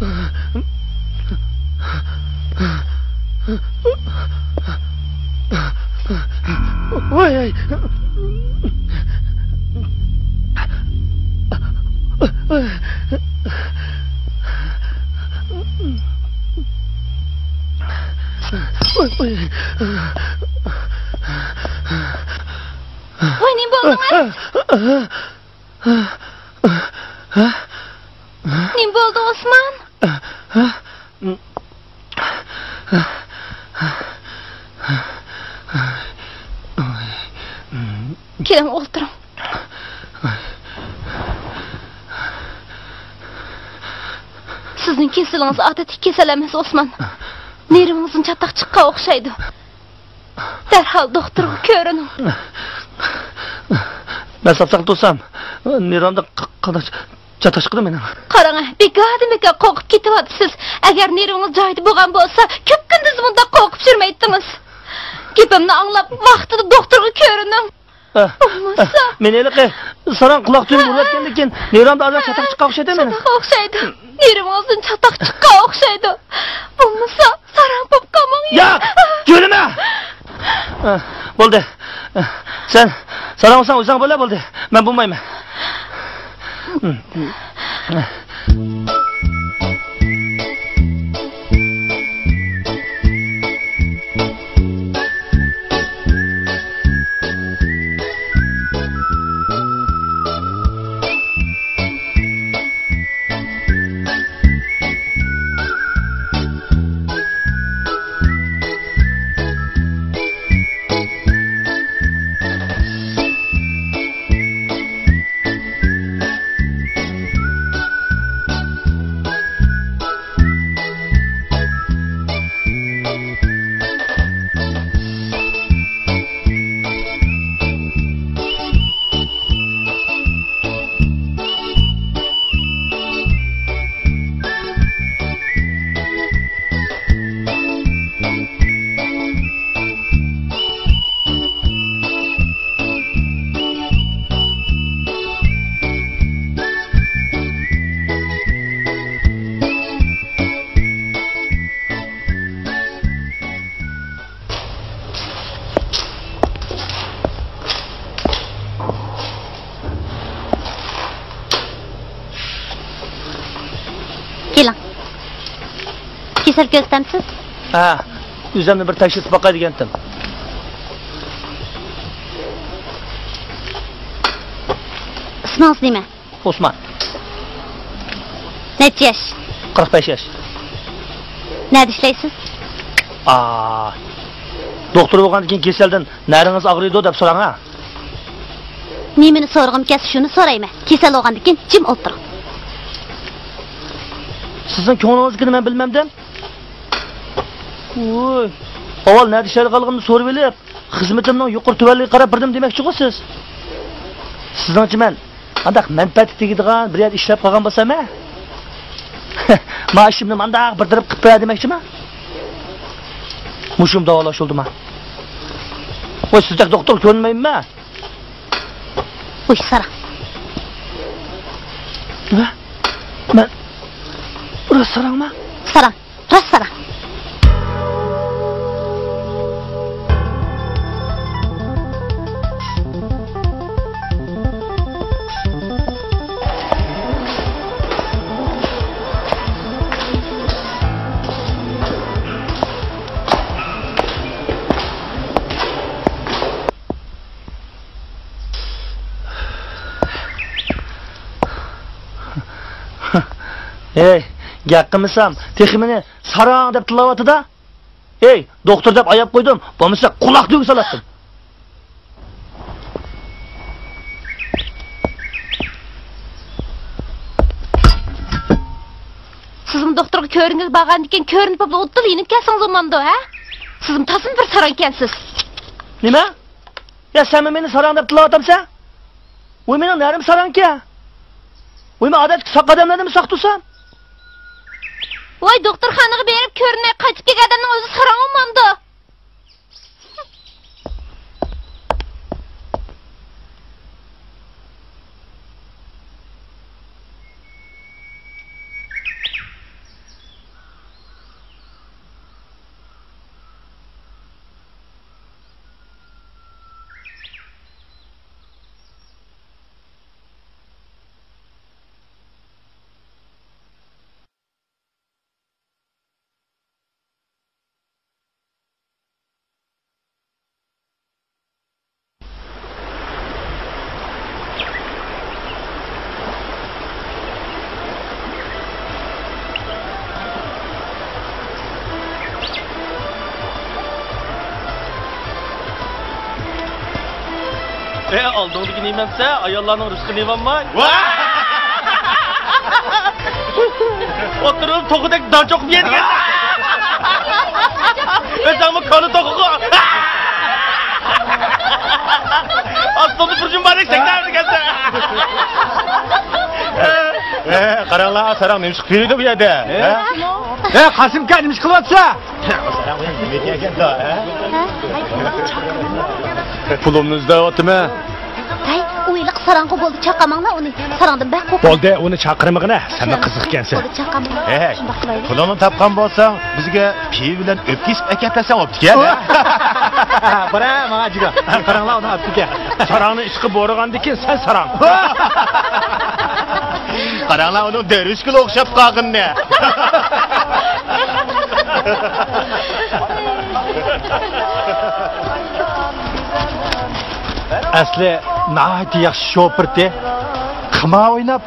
ۋاي، ۋاي. ۋاي، ۋاي. ۋاي، نېمە بولدىڭىز؟ نېمە بولدى، ئوسمان؟ كېلىڭ، ئولتۇرۇڭ. سىزنىڭ كېسىلىڭىز ئادەتتىكى كېسەل ئەمەس، ئوسمان. نېرۋىڭىزدىن چاتاق چىققان ئوخشايدۇ. دەرھال دوختۇرغا كۆرۈنۈڭ. مەن ساپ-ساقلام تۇرسام، نېرۋامدا ق-، قانداق چاتاق چىقىدۇ مېنىڭ؟ قاراڭ، بىكاردىن بىكار قورقۇپ كېتىۋاتىسىز. ئەگەر نېرۋىڭىز جايىدا بولغان بولسا، كۈپكۈندۈز مۇنداق قورقۇپ يۈرمەيتتىڭىز. گېپىمنى ئاڭلاپ، ۋاقتىدا دوختۇرغا كۆرۈنۈڭ. ئە، بولمىسا ئە، مېنى ھېلىقى ساراڭ قۇلاق تۈۋىنى ئۇرۇۋەتكەندىن كېيىن نېرۋامدا ئازراق چاتاق چىققان ئوخشايدۇ مېنىڭ. چاتاق ئوخشايدۇ. نېرۋىڭىزدىن چاتاق چىققان ئوخشايدۇ. بولمىسا ساراڭ بولۇپ قالماڭ. ياق، يۈرمە. ئە، بولدى. ئە، سەن ساراڭ بولساڭ ئۆزۈڭ بولە، بولدى. مەن بولمايمەن. كېلىڭ. كېسەل كۆزىتەمسىز؟ ھە، ئۆزۈمنى بىر تەكشۈرتۈپ باقاي دېگەنتىم. ئىسمىڭىز نېمە؟ ئوسمان. نەچچە ياش؟ قىرىق بەش ياش. نەدە ئىشلەيسىز؟ ئا، دوختۇر بولغاندىن كېيىن كېسەلدىن نەرىڭىز ئاغرىيدۇ دەپ سوراڭ ھە. نېمىنى سورىغۇم كەلسە شۇنى سورايمەن. كېسەل بولغاندىن كېيىن جىم ئولتۇرۇڭ. سىزنىڭ كۆڭلىڭىزدىكىنى مەن بىلمەمدىم. ۋوي، ئاۋۋال نەدە ئىشلەيدىغانلىقىمنى سورىۋېلىپ، خىزمىتىمنىڭ يۇقىرى تۆۋەنلىكىگە قاراپ بەردىم دېمەكچىغۇ سىز؟ سىزنىڭچە مەن قانداق مەنپەئەتكە تېگىدىغان بىر يەردە ئىشلەپ قالغان بولسام ھە؟ مائاشىمنى مانداق بىر تەرەپ قىلىپ بېرە دېمەكچىما؟ مۇشۇم داۋالاش يولىدىما؟ ۋاي، سىزدەك دوختۇر كۆرمەيمەن. ۋۇي، ساراڭ. نېمە؟ مەن راست ساراڭما؟ ساراڭ. راست ساراڭ. ھەي، گەپ قىلمىسام، تېخى مېنى ساراڭ دەپ تىللاۋاتىدۇ. ھەي، دوختۇر دەپ ئاياپ قويدۇم، بولمىسا قۇلاق تۈۋىگە سالاتتىم. سىزمۇ دوختۇرغا كۆرۈنگىلى بارغاندىكىن، كۆرۈنۈپ بولۇپ ئۇدۇل يېنىپ كەلسىڭىز بولمامدۇ، ھە؟ سىزمۇ تازىمۇ بىر ساراڭ ئىكەنسىز. نېمە؟ يا سەنمۇ مېنى ساراڭ دەپ تىللاۋاتامسەن؟ ۋوي، مېنىڭ نەرىم ساراڭكەن. ۋوي، مەن ئادەتتىكى ساق ئادەملەردىنمۇ ساق تۇرسام؟ ۋاي، دوختۇرخانىغا بېرىپ كۆرۈنمەي قايتىپ كەلگەن ئادەمنىڭ ئۆزى ساراڭ بولمامدۇ؟ ئە، ئالدىڭدىكى نېمەمسە، ئاياللارنىڭ رىزقىنى يەۋالماي. ئولتۇرۇپ توخۇدەك دان چوقۇپ يەيدىكەن. ئۆزۈڭمۇ كونا توخۇغۇ. ئاستىڭدا بىر جۈمبارەك سەكرەۋېرىدىكەنسەن. ئە، قاراڭلار، ساراڭ نېمە ئىش قىلىپ يۈرىدۇ بۇ يەردە؟ ئە؟ ئە، قاسىم ئاكا، نېمە ئىش قىلىۋاتىسەن؟ پۇلۇمنى ئىزدەۋاتىمەن. ھەي، ئۇ ھېلىقى ساراڭغۇ بولدى، چاقىرماڭلار ئۇنى. ساراڭدىن بەك قورقۇم. بولدى، ئۇنى چاقىرمىغىنە، سەنمۇ قىزىق ئىكەنسەن. بولدى، چاقىرماڭلار. ھەي، شۇنداق قىلايلى. پۇلۇڭنى تاپقان بولساڭ، بىزگە پىۋا بىلەن ئۆپكە ئېسىپ ئەكەپ بەرسەڭ بوپتىكەن. بارە، ماڭا جىگا. قاراڭلار، ئۇنى ئاپتىكەن. ساراڭنى ئىشقا بورىغاندىكىن سەن ساراڭ. قاراڭلار، ئۇنىڭ دەرۋىشكىلا ئوخشاپ قالغىنىنى. ئەسلى ناھايىتى ياخشى شوپۇرتى. قىمار ئويناپ،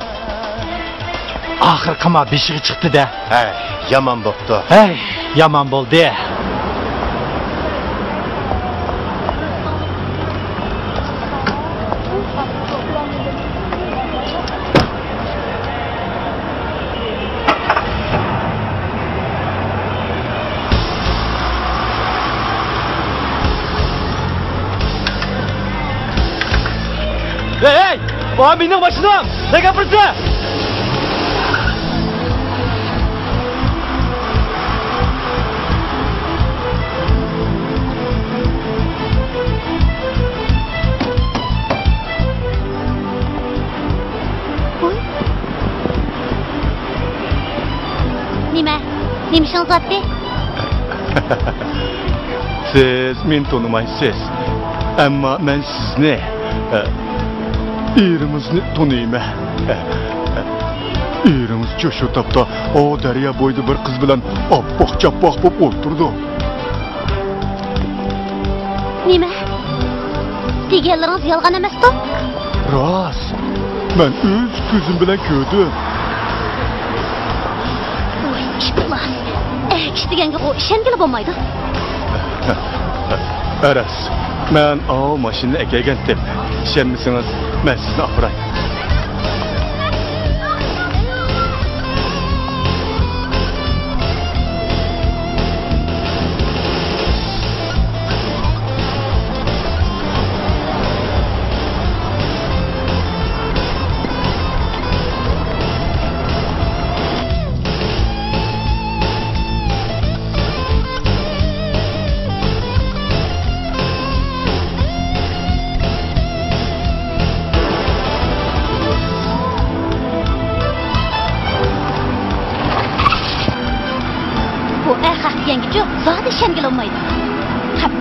ئاخىرى قىمار بېشىغا چىقتى-دە. ھەي، يامان بوپتۇ. ھەي، يامان بولدى. ھەي، ھەي! بۇ مېنىڭ ماشىنام! نەگە ئاپىرىسەن؟ ۋوي. نېمە؟ نېمە ئىشىڭىز بارتى؟ سىز مېنى تونۇمايسىز. ئەمما مەن سىزنى، ئە، ئېرىڭىزنى تونۇيمەن. ئە، ئە، ئېرىڭىزچۇ شۇ تاپتا ئۇ دەريا بويىدا بىر قىز بىلەن ئاپئاق-چاپئاق بولۇپ ئولتۇرىدۇ. نېمە؟ دېگەنلىرىڭىز يالغان ئەمەستۇ؟ راست. مەن ئۆز كۆزۈم بىلەن كۆردۈم. ۋاي، ئىپلاس. ئەگىش دېگەنگە ئىشەنگىلى بولمايدۇ. راست. مەن ئاۋۇ ماشىنىنى ئەكەلگەنتىم. ئىشەنمىسىڭىز، مەن سىزنى ئاپىراي. بۇ ئەخەق دېگەنگىچۇ زادى ئىشەنگىلى بولمايدۇ. قاپ،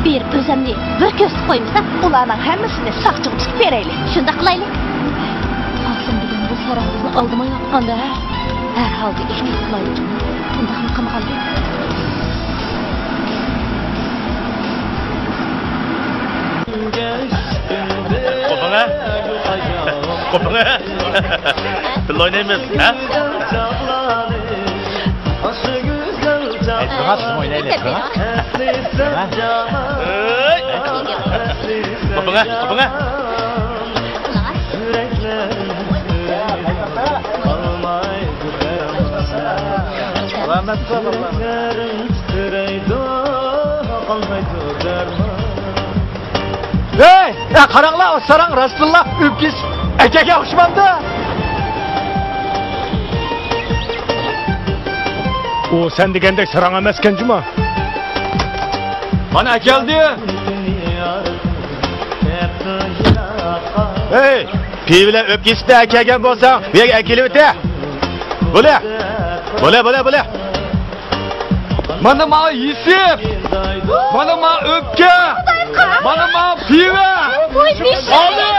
بېرىپ ئۆزەمنى بىر كۆرسىتىپ قويمىسا. ئۇلارنىڭ ھەممىسىنى ساقچىغا تۇتۇپ بېرەيلى. شۇنداق قىلايلى. قاسىم دېگەن بۇ ساراڭ بىزنى ئالدىمايۋاتقاندا، ھە؟ ھەر ھالدا ئېھتىيات قىلايلى. ئۇنداقمۇ قىلمىغاندى. قوپۇڭ ھە؟ قوپۇڭ ھە؟ بىللە ئوينايمىز ھە؟ ھەي، تۇرۇڭ، سىزمۇ ئوينايلى، تۇرۇڭ. ھە؟ قوپۇڭ ھە؟ قوپۇڭ ھە؟ ھەي، ئە، قاراڭلار، ئۇ ساراڭ راستتىنلا ئۆپكە ئېسىپ ئەكەلگەن ئوخشىمامدۇ؟ ئۇ سەن دېگەندەك ساراڭ ئەمەسكەن جۇما. مانا ئەكەلدى. ھەي، پىۋا بىلەن ئۆپكە ئېسىپ ئەكەلگەن بولساڭ، بۇ يەرگە ئەكېلىۋېتە. بولە. بولە، بولە، بولە. مانا ماڭا ئېسىپ. مانا ماڭا ئۆپكە. مانا ماڭا پىۋا. ئالدى.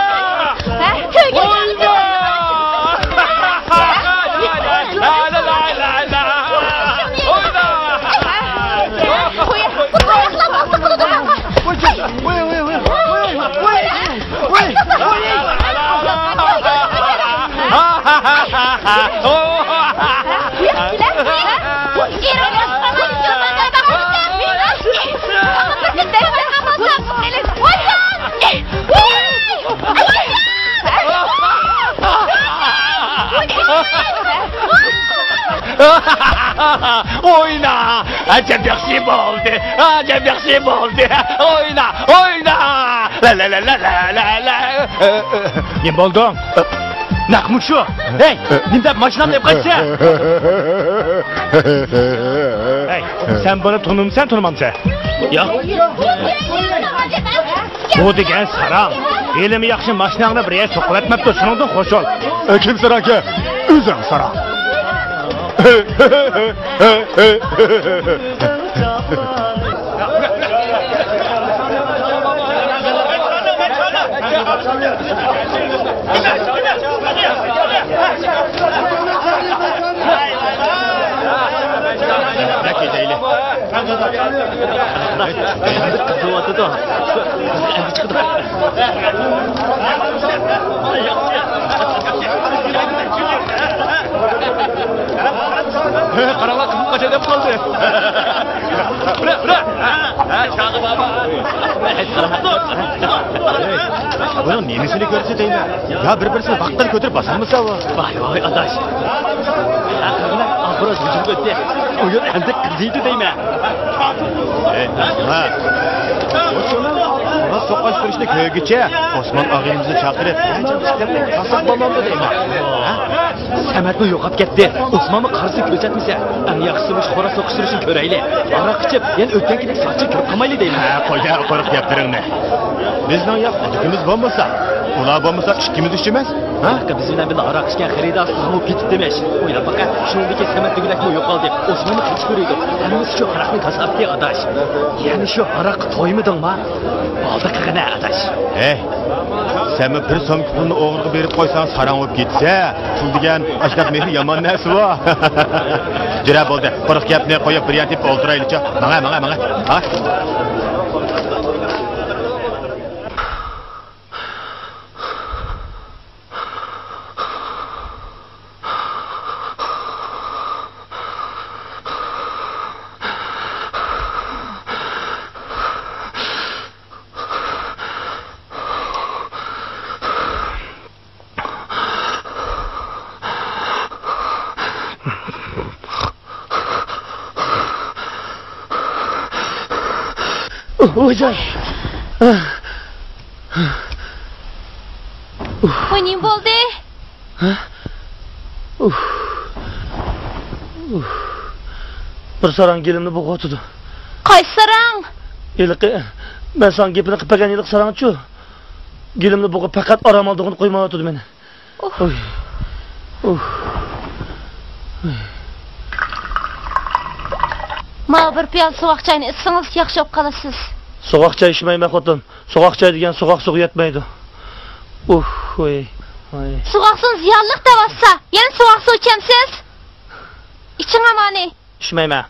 ئوينا! ئەجەب ياخشى بولدى! ئەجەب ياخشى بولدى! ئوينا! ئوينا! لا، لا، لا. نېمە بولدۇڭ؟ نەقمۇ شۇ؟ ھەي، نېمە دەپ ماشىنامنى ئېلىپ قاچىسەن؟ ھەي، سەن بۇنى تونۇمسەن، تونۇمامسەن؟ ياق. بۇ دېگەن ساراڭ. ھېلىمۇ ياخشى ماشىناڭنى بىر يەرگە سوقۇۋەتمەپتۇ، شۇنىڭدىن خوش بول. ئە، كىم ساراڭكەن؟ ئۆزۈڭ ساراڭ. قىزىۋاتىدۇ. قاراڭلار، قىزىپ قاچاي دەپ قالدى. بۇنىڭ نېمىسىنى كۆرسە دەيمەن؟ يا بىر-بىرسىنى ۋاققىدە كۆتۈرۈپ باسالمىسا ئۇ. ۋاي، ۋاي، ئاداش. ئاخىرىدا ھۇجۇمغا ئۆتتى. ئويۇن ئەمدى قىزىيدۇ دەيمەن. ھەي، ھە. ماڭا سوققا سۈرۈشنى كۆرگۈچە، ئوسمان ئاغىنىمىزنى چاقىرىپ، قاساپ بولامدۇ دەيمەن. ھە؟ سەمەتمۇ يوقاپ كەتتى. ئوسمانمۇ قارىسى كۆرسەتمىسە، ئەڭ ياخشىسى مۇشۇ خوراز سوقۇشتۇرۇشنى كۆرەيلى. ھاراق ئىچىپ، يەنە ئۆتكەنكىدەك ساقچى كۆرۈپ قالمايلى دەيمەن. ھە، قويە قۇرۇق گەپلىرىڭنى. بىزنىڭ يا خۇدىكىمىز بولمىسا، ئۇلار بولمىسا ئىككىمىز ئۈچ ئەمەس. ھە؟ ھېلىقى بىز بىلەن بىللە ھاراق ئىچكەن خېرىدار ساڭا بولۇپ كېتىپتىمىش. ئويلاپ باقە، شۇنىڭدىكى سەمەت دېگۈدەكمۇ يوقالدى. ئوسمانمۇ قېچىپ يۈرىدۇ. ھەممىسى شۇ ھاراقنىڭ كاساپىتى، ئاداش. يەنە شۇ ھاراققا تويمىدىڭما؟ بولدى قىلغىنە، ئاداش. ھەي، سەنمۇ بىر سومكا پۇلنى ئوغرىغا بېرىپ قويساڭ، ساراڭ بولۇپ كېتىسە. پۇل دېگەن ئاشۇنداق مېھىر يامان نەرسىۋۇ. جۈرە، بولدى. قۇرۇق گەپنى قويۇپ، بىر يەر تېپىپ ئولتۇرايلىچۇ. ماڭە، ماڭە، ماڭە. ماڭە. ۋاي جان. ۋاي، نېمە بولدى؟ ھە؟ ئۇھ. ئۇھ. بىر ساراڭ گېلىمنى بوغۇۋاتىدۇ. قايسى ساراڭ؟ ھېلىقى، مەن ساڭا گېپىنى قىلىپ بەرگەن ھېلىقى ساراڭچۇ؟ گېلىمنى بوغۇپ، پەقەت ئارام ئالىدىغىنى قويمايۋاتىدۇ مېنى. ئۇھ. ئۇھ. ئۇھ. ماۋۇ بىر پىيالە سوغۇق چاينى ئىچسىڭىز، ياخشى بولۇپ قالىسىز. سوغۇق چاي ئىچمەيمەن، خوتۇن. سوغۇق چاي دېگەن سوغۇق سۇغا يەتمەيدۇ. ئۇھ، ۋاي، ۋاي. سوغۇق سۇنى زىيانلىق دەۋاتسا، يەنە سوغۇق سۇ ئىچەمسىز؟ ئىچىڭ ئامانى. ئىچمەيمەن.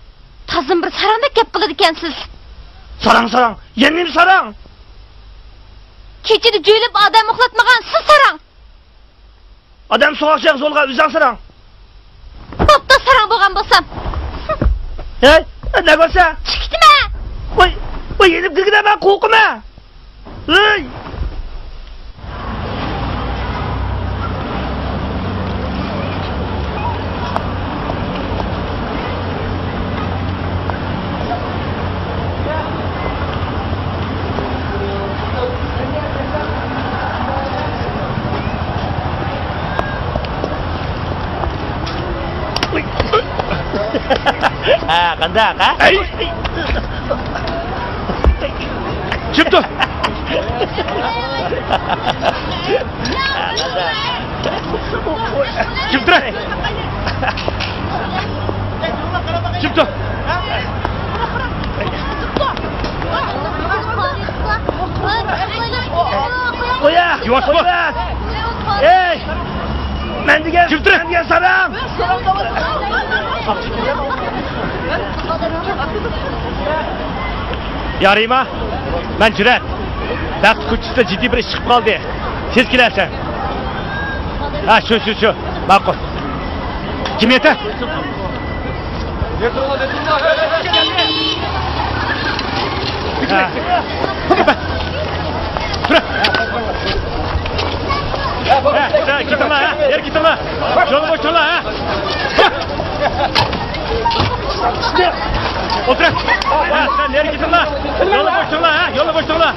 تازىمۇ بىر ساراڭدەك گەپ قىلىدىكەنسىز. ساراڭ، ساراڭ. يەنە نېمە ساراڭ؟ كېچىدە جۆيلۈپ ئادەم ئۇخلاتمىغان سىز ساراڭ. ئادەم سوغۇق چايغا زورلىغان ئۆزۈڭ ساراڭ. بوپتۇ، ساراڭ بولغان بولسام. ھەي، نە كۆرسە؟ چىقىتمە. ۋاي، ۋاي، يېنىپ كىرگىنە مەن قورقىمەن. ھەي. ھە، قانداق، ھە؟ ئەي! كىم تۇر؟ كىم تۇر؟ كىم تۇر؟ قويا! يۇۋاش بول! قويا! ئەي! مەن دېگەن، كىم تۇر؟ مەن دېگەن ساراڭ! يا رىما، مەن جۈرئەت. بەخت كوچىسىدا جىددىي بىر ئىش چىقىپ قالدى. تېز كېلەرسەن. ھە، شۇ، شۇ، شۇ. ماقۇل. كىم يېتە؟ ھە. تۇر. ھە، ھە، كېتىڭلار، ھە. يەر كېتىڭلار. يولنى بوشىتىڭلار، ھە. ئولتۇر. ھە، سەن نېرى كېتىڭلار. يولنى بوشىتىڭلار، ھە، يولنى بوشىتىڭلار.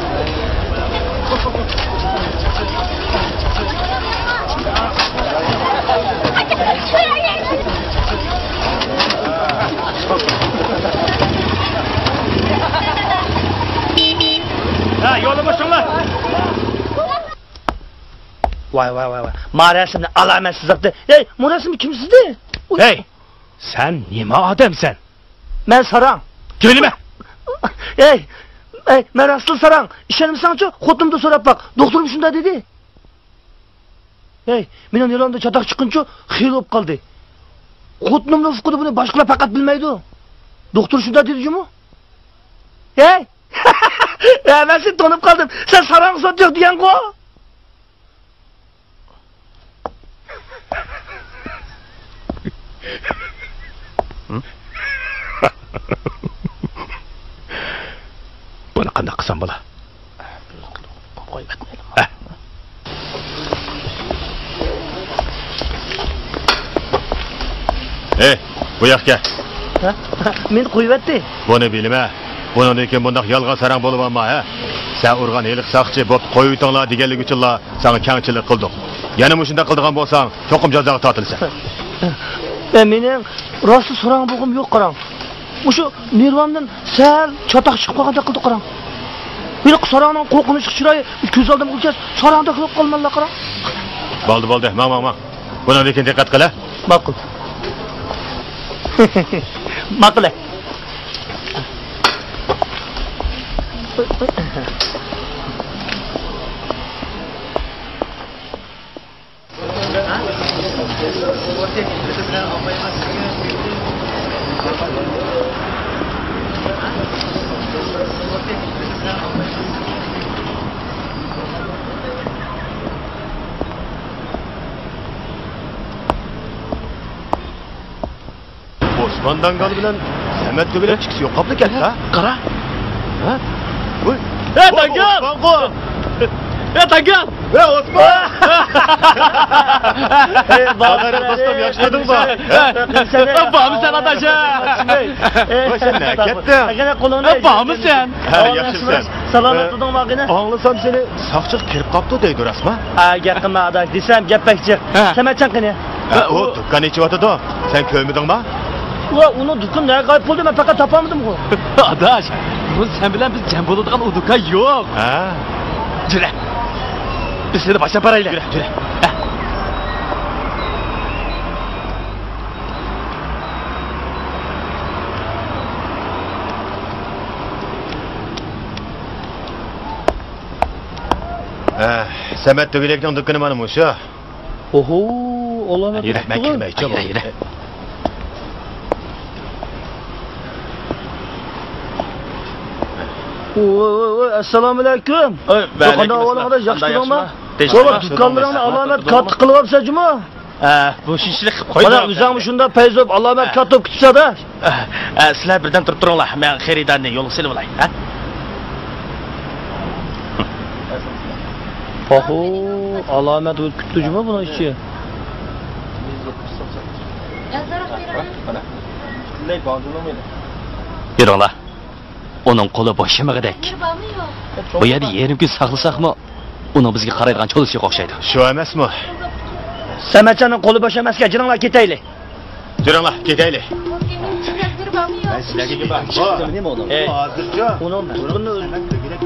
ھە، يولنى بوشىتىڭلار. ۋاي، ۋاي، ۋاي، ۋاي. ما رەسىمنى ئالامەتسىز ئاپتۇ. ھەي، بۇ رەسىمنى كىم سىزدى؟ ئۇي. ھەي، سەن نېمە ئادەمسەن؟ مەن ساراڭ. جۆيلىمە! ھەي، ھەي، مەن راستلا ساراڭ. ئىشەنمىسەڭچۇ، خوتۇنۇمدىن سوراپ باق. دوختۇرۇم شۇنداق دېدى. ھەي، مېنىڭ نېرۋامدا چاتاق چىققىنىچۇ خېلى بولۇپ قالدى. خوتۇنۇمنىڭ ئۇقىدى بۇنى باشقىلار پەقەت بىلمەيدۇ. دوختۇر شۇنداق دېدى جۇمۇ. ھەي! ھەي، مەن سېنى تونۇپ قالدىم. سەن ساراڭ سوت يوق دېگەنغۇ؟ بۇنى قانداق قىلسام بولا؟ ھەي، بۇ ياققا كەل. ھە؟ مېنى قويۇۋەتتى. بۇنى بىلىمە. بۇنىڭدىن كېيىن بۇنداق يالغان ساراڭ بولۇۋالما، ھە؟ سەن ئۇرغان ھېلىقى ساقچى، بوپتۇ، قويۇۋېتىڭلار دېگەنلىكى ئۈچۈنلا ساڭا كەڭچىلىك قىلدۇق. يەنە مۇشۇنداق قىلىدىغان بولساڭ، چوقۇم جازاغا تارتىلىسەن. ئە، مېنىڭ راستلا ساراڭ بولغۇم يوق، قاراڭ. مۇشۇ نېرۋامدىن سەل چاتاق چىقىپ قالغاندەك قىلدى، قاراڭ. ھېلىقى ساراڭنىڭ قورقۇنچلۇق چىرايى كۆز ئالدىمغا كەلسە، ساراڭدەك بولۇپ قالىمەنلا، قاراڭ. بولدى، بولدى، ماڭ، ماڭ، ماڭ. بۇنىڭدىن كېيىن دىققەت قىل، ھە؟ ماقۇل. ماقۇل. ئوسمان داڭگال بىلەن سەمەت تۆگىلەك ئىككىسى يوقاپلا كەتتى، ھە؟ قارا. ھە؟ ۋوي. ھە، داڭگال! ئوسمانغۇ! ھە، داڭگال! ھە، ئوسمان! ئەي، بارمىسەن، دوستۇم، ياخشىمۇ؟ ھە؟ بارمىسەن، ئاداش، ھە؟ ۋاي، سەن نەگە كەتتىڭ؟ ھە، بارمىسەن؟ ھە، ياخشىمۇسەن؟ سالامەتلىدىڭمۇ، ئاغىنە؟ ئاڭلىسام، سېنى ساقچىغا كىرىپ قاپتۇ دەيدۇ، راستمۇ؟ ھە، گەپ قىلما، ئاداش، دېسەم، گەپ بەك جىق. ھە. سەمەتجان قېنى؟ ھە، ئۇ دۇكان ئېچىۋاتىدۇ. سەن كۆرمىدىڭما؟ ۋە، ئۇنىڭ دۇكىنى نەگە غايىب بولدى، مەن پەقەت تاپالمىدىمغۇ. ئاداش، بۇرۇن سەن بىلەن بىز جەم بولىدىغان ئۇ دۇكان يوق. ھە. جۈرە. بىز سېنى باشلاپ بارايلى. جۈرە، جۈرە. ھە. ھە، سەمەت تۆگىلەكنىڭ دۇكىنى مانا مۇشۇ. ئوھو، ئۇلار يۈرە، مەن كىرمەيچۇ. يۈرە، يۈرە. ۋوي، ۋوي، ۋوي، ئەسسالامۇئەلەيكۇم. ۋەئەلەيكۇم ئەسسالام. قانداق ئەھۋالىڭ، ئاداش، ياخشى تۇرۇڭما؟ ۋاي، دۇكانلىرىڭنى ئالامەت كاتتا قىلىۋاپسەن جۇمۇ. ئە، بۇ شۇنچىلىك قويدۇم. مانا ئۆزۈڭمۇ شۇنداق پەيزى بولۇپ ئالامەت كاتتا بولۇپ كېتىپسەن-دە. ئە، سىلەر بىردەم تۇرۇپ تۇرۇڭلار، مەن خېرىدارنى يولغا سېلىۋالاي، ھە؟ ئاھۇ، ئالامەت بولۇپ كېتىپتۇ جۇمۇ بۇنىڭ ئىچى. يۈرۈڭلار. ئۇنىڭ قولى بوشىمىغۇدەك. بۇ يەردە يېرىم كۈن ساقلىساقمۇ، ئۇنىڭ بىزگە قارايدىغان چولىسى يوق ئوخشايدۇ. شۇ ئەمەسمۇ؟ سەمەتجاننىڭ قولى بوش ئەمەسكەن، جېنىڭلار كېتەيلى. جېنىڭلار كېتەيلى. مەن سىلەرگە گېپىم بار. ھەزىرچۇ. ئۇنىڭ دۇكىنىنى ئۆزگەرتىپ،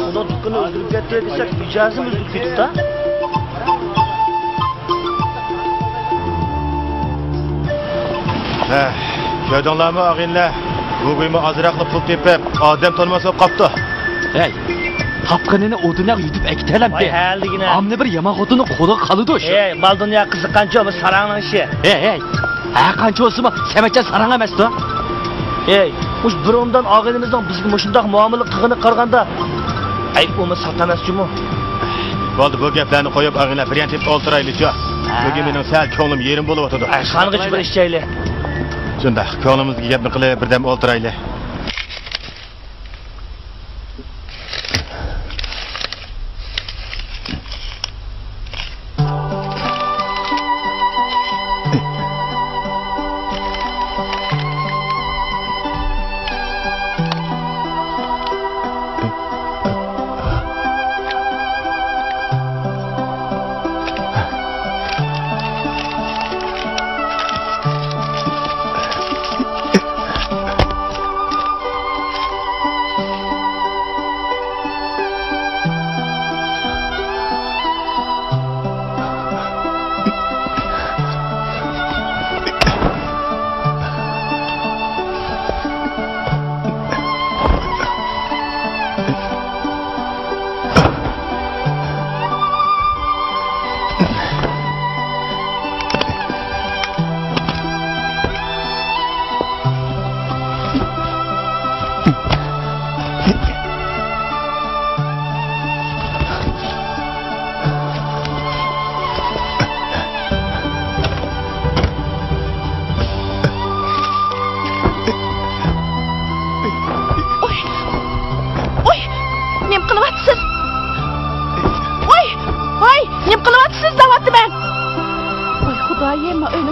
ئۇنىڭ دۇكىنىنى ئۆزگەرتىپ كەتتى دېسەك، مىجەزىمۇ ئۆزگىرىپ كېتىپتۇ. ھە، كۆردۈڭلارمۇ، ئاغىنىلەر؟ گۇگۇيمۇ ئازراقلا پۇل تېپىپ، ئادەم تونۇماس بولۇپ قاپتۇ. ھەي، تاپقىنىنى ئۇ دۇنياغا يۈدۈپ ئەكېتەلەمتى. ۋاي، ھەلىگىنە. ئامما بىر يامان خوتۇننىڭ قولىغا قالىدۇ شۇ. ھەي، مال دۇنيا قىزىققانچۇ، بۇ ساراڭنىڭ ئىشى. ھەي، ھەي، ھەر قانچە بولسىمۇ، سەمەتجان ساراڭ ئەمەستۇ. ھەي، مۇشۇ بۇرۇندىن ئاغىنىمىزنىڭ بىزگە مۇشۇنداق مۇئامىلە قىلغىنىغا قارىغاندا، ئەي، ئۇمۇ سات ئەمەسچۇمۇ؟ بولدى، بۇ گەپلەرنى قويۇپ، ئاغىنىلەر، بىر يان تېپىپ ئولتۇرايلىچۇ. ھە. بۈگۈن مېنىڭ سەل كۆڭلۈم يېرىم بولۇۋاتىدۇ. ئاي، خانغىچە بىر ئىچەيلى. شۇنداق، كۆڭلىمىزدىكى گەپنى قىلىپ، بىردەم ئولتۇرايلى.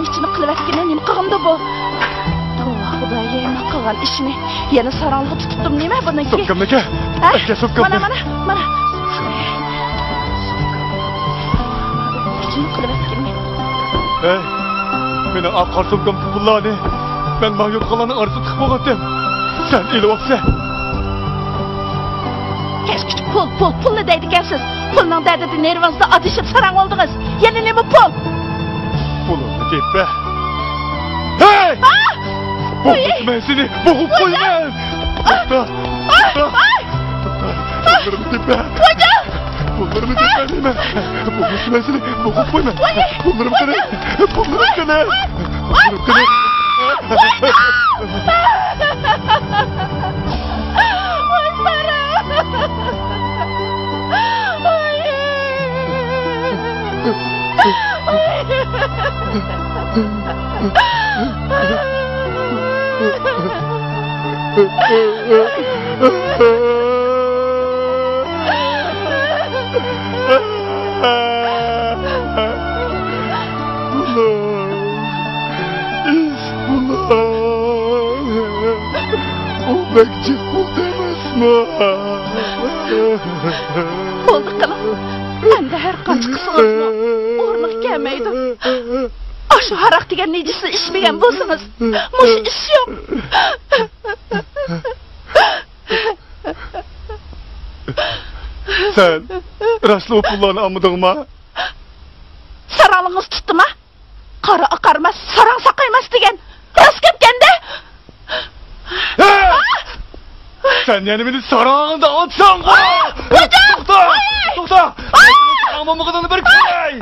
ئىچىنى قىلىۋەتكىنى نېمە قىلغىنىدۇ بۇ؟ توۋا، خۇدايىم، قىلغان ئىشىنى. يەنە ساراڭلىغا تۇتۇپتۇ نېمە بۇنىڭكى؟ سومكامنى ئەكە. ھە؟ ئەكە سومكامنى. مانا، مانا، مانا. ئىچىنى قىلىۋەتكىنى. ھەي، مېنىڭ ئاق قارا سومكامدىكى پۇللارنى مەن ماڭا يوتقانلارنىڭ ئارىسىدا تىقىپ قويغانتىم. سەن ئېلىۋاپسەن. كەچكىچە پۇل، پۇل، پۇلنى دەيدىكەنسىز. پۇلنىڭ دەردىدە نېرۋىڭىزنى ئادىشىپ ساراڭ بولدىڭىز. يەنە نېمە پۇل؟ پۇلۇمنى تېپە. ھەي! ئا! بوغۇپ مەن سېنى، بوغۇپ قويىمەن. توختا، توختا. توختا. پۇللىرىمنى تېپە. خوجا! پۇللىرىمنى تېپە دەيمەن. بوغۇپ مەن سېنى، بوغۇپ قويىمەن. پۇللىرىم قېنى؟ پۇللىرىم قېنى؟ پۇللىرىم قېنى؟ ۋاي ساراڭ! ۋاي! بۇلار، ئىس بۇلار. ئۇ بەك جىق بولدى ئەمەسمۇ؟ بولدى قىلىڭ. ئەمدى ھەر قانچە قىلسىڭىزمۇ ئورنىغا كەلمەيدۇ. ئاشۇ ھاراق دېگەن نىجىسنى ئىچمىگەن بولسىڭىز، مۇشۇ ئىش يوق. سەن راستلا ئۇ پۇللارنى ئالمىدىڭما؟ ساراڭلىقىڭىز تۇتتىما؟ قارا ئاقارماس، ساراڭ ساقايماس دېگەن راست گەپكەندە. ھە! سەن يەنە مېنى ساراڭ دەۋاتساڭغۇ! خوجا! توختا! توختا! ساراڭ بولمىغىنىڭنى بىر كۆرەي!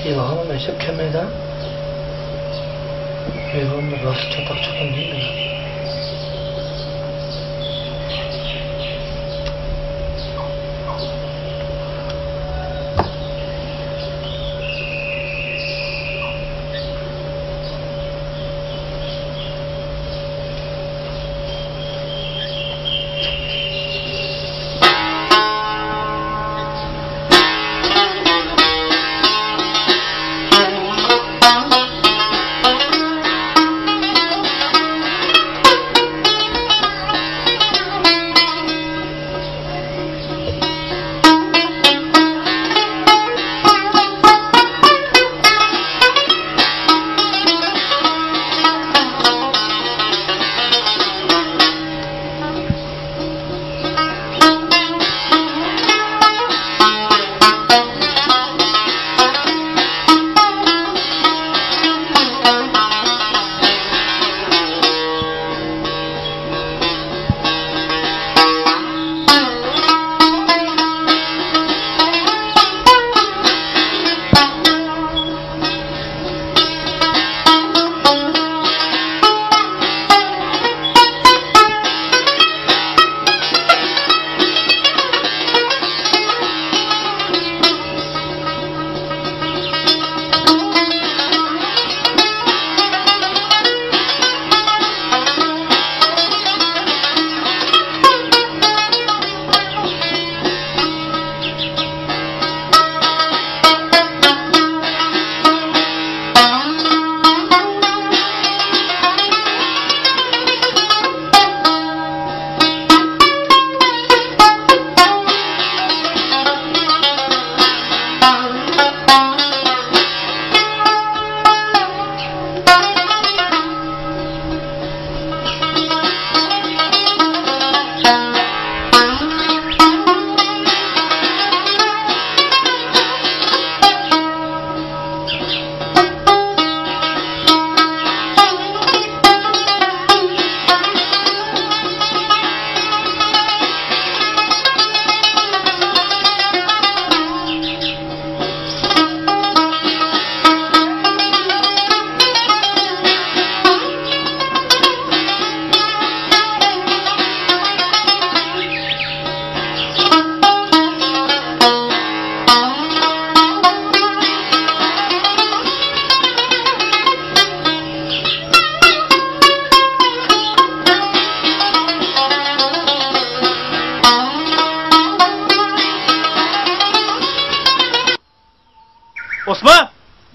ئىلھام ئەجەب كەلمەيدۇ. ئىلھامنى راست چاتاق چاتاق دېمەيدۇ.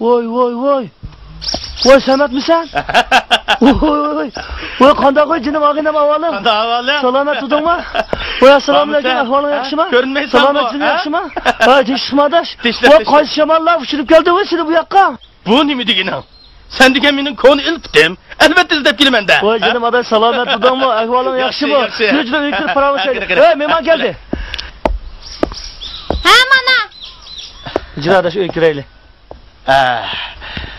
ۋاي، ۋاي، ۋاي. ۋاي، سەمەتمىسەن؟ ۋاي، ۋاي، ۋاي. ۋاي، قانداق ۋاي، جېنىم، ئاغىنەم، ئەھۋالىڭ؟ قانداق ئەھۋالىڭ؟ سالامەت تۇردۇڭما؟ ۋاي، ئەسسالامۇئەلەيكۇم، ئەھۋالىڭ ياخشىما؟ كۆرۈنمەيسەن، سالامەت، جېنىم، ياخشىما؟ ھە، تىنچلىقما، ئاداش؟ ۋاي، قايسى شاماللار ئۇچۇرۇپ كەلدى ۋاي، سېنى بۇ ياققا؟ بۇ نېمە دېگىنىڭ؟ سەن دېگەن مېنىڭ كونا ئىلپىتىم. ئەلۋەتتە ئىزدەپ كېلىمەن-دە. ۋاي، جېنىم، ئاداش، سالامەت تۇردۇڭمۇ؟ ئەھۋالىڭ ياخشىمۇ؟ ياخشى. يۈر، يۈر، ئۆيگە كىرىپ پاراڭلىشايلى. قېنى، قېنى. ھەي، مېھمان كەلدى. ھە، مانا. جىنا ئاداش، ئۆيگە كىرەيلى. ھە.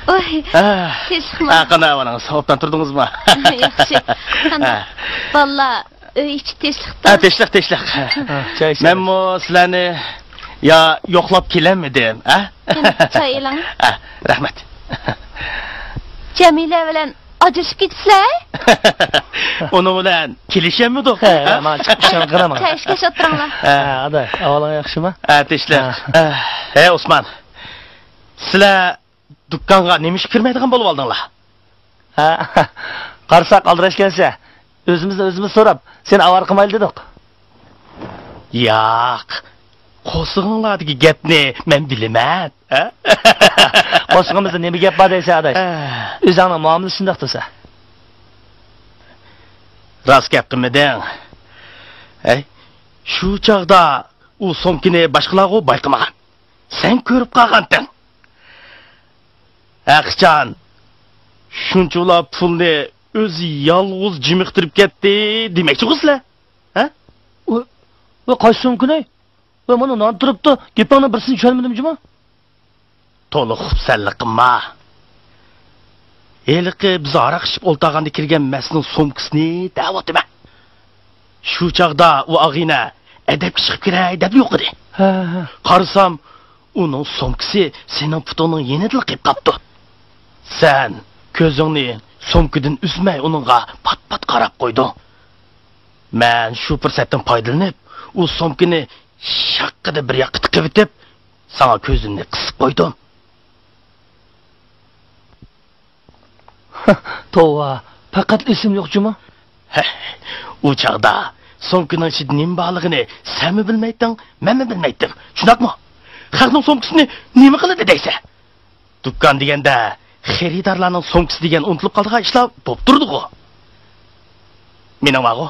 ۋاي، ھە. تىنچلىقما؟ ھە، قانداق ئەھۋالىڭىز؟ ئوبدان تۇردىڭىزمۇ؟ ياخشى. قانداق؟ ھە. بالىلار، ئۆي ئىچى تىنچلىقتا؟ ھە، تىنچلىق، تىنچلىق. ھە، چاي ئىچىمىز. مەنمۇ سىلەرنى يا يوقلاپ كېلەلمىدىم، ھە؟ قېنى، چاي ئېلىڭ. ھە، رەھمەت. جەمىلە بىلەن ئاجرىشىپ كېتىپسىلەر؟ ئۇنىڭ بىلەن كېلىشەلمىدۇق. ھە، ھە؟ مانا چىقىپ ئىشەڭ قىلىمەن. چاي ئىچكەچ ئولتۇرۇڭلار. ھە، ئاداي، ئەھۋالىڭ ياخشىما؟ ھە، تىنچلىق. ھە. ھە. ھەي، ئوسمان. سىلەر دۇكانغا نېمە ئىشقا كىرمەيدىغان بولۇۋالدىڭلار؟ ھە، قارىساق ئالدىراش ئىكەنسەن. ئۆزىمىزنى ئۆزىمىز سوراپ، سېنى ئاۋارە قىلمايلى دېدۇق. ياق، قورسىقىڭلاردىكى گەپنى مەن بىلىمەن. ھە؟ قورسىقىمىزدا نېمە گەپ بار دەيسەن، ئاداش؟ ھە. ئۆزۈڭنىڭ مۇئامىلىسى شۇنداق تۇرسا. راست گەپ قىلمىدىڭ. ھەي، شۇ چاغدا ئۇ سومكىنى باشقىلارغۇ بايقىمىغان. سەن كۆرۈپ قالغانتىڭ. ھەقىچان، شۇنچىۋالا پۇلنى ئۆزى يالغۇز جىمىقتۇرۇپ كەتتى دېمەكچىغۇ سىلەر؟ ھە؟ ۋاي، ۋاي، قايسى سومكىنى؟ ۋاي، مانا نان تۇرۇپتۇ. گېپىڭنىڭ بىرسىنى چۈشەنمىدىم جۇمۇ. تولا خۇپسەنلىك قىلما. ھېلىقى بىز ھاراق ئىچىپ ئولتۇرغاندا كىرگەن مەسنىڭ سومكىسىنى دەۋاتىمەن. شۇ چاغدا ئۇ ئاغىنە ئەدەپكە چىقىپ كىرەي دەپ يوقىدى. ھە، ھە. قارىسام، ئۇنىڭ سومكىسى سېنىڭ پۇتۇڭنىڭ يېنىدىلا قېلىپ قاپتۇ. سەن كۆزۈڭنى سومكىدىن ئۈزمەي ئۇنىڭغا پات-پات قاراپ قويدۇڭ. مەن شۇ پۇرسەتتىن پايدىلىنىپ، ئۇ سومكىنى شاققىدە بىر ياققا تىقىۋېتىپ، ساڭا كۆزۈمنى قىسىپ قويدۇم. توۋا، پەقەت ئېسىم يوق جۇمۇ. ھە، ئۇ چاغدا سومكىنىڭ ئىچىدە نېمە بارلىقىنى سەنمۇ بىلمەيتتىڭ، مەنمۇ بىلمەيتتىم. شۇنداقمۇ؟ خەقنىڭ سومكىسىنى نېمە قىلىدۇ دەيسەن؟ دۇكان دېگەندە خېرىدارلارنىڭ سومكىسى دېگەن ئۇنتۇلۇپ قالىدىغان ئىشلار بولۇپ تۇرىدىغۇ. مېنىڭ بارغۇ،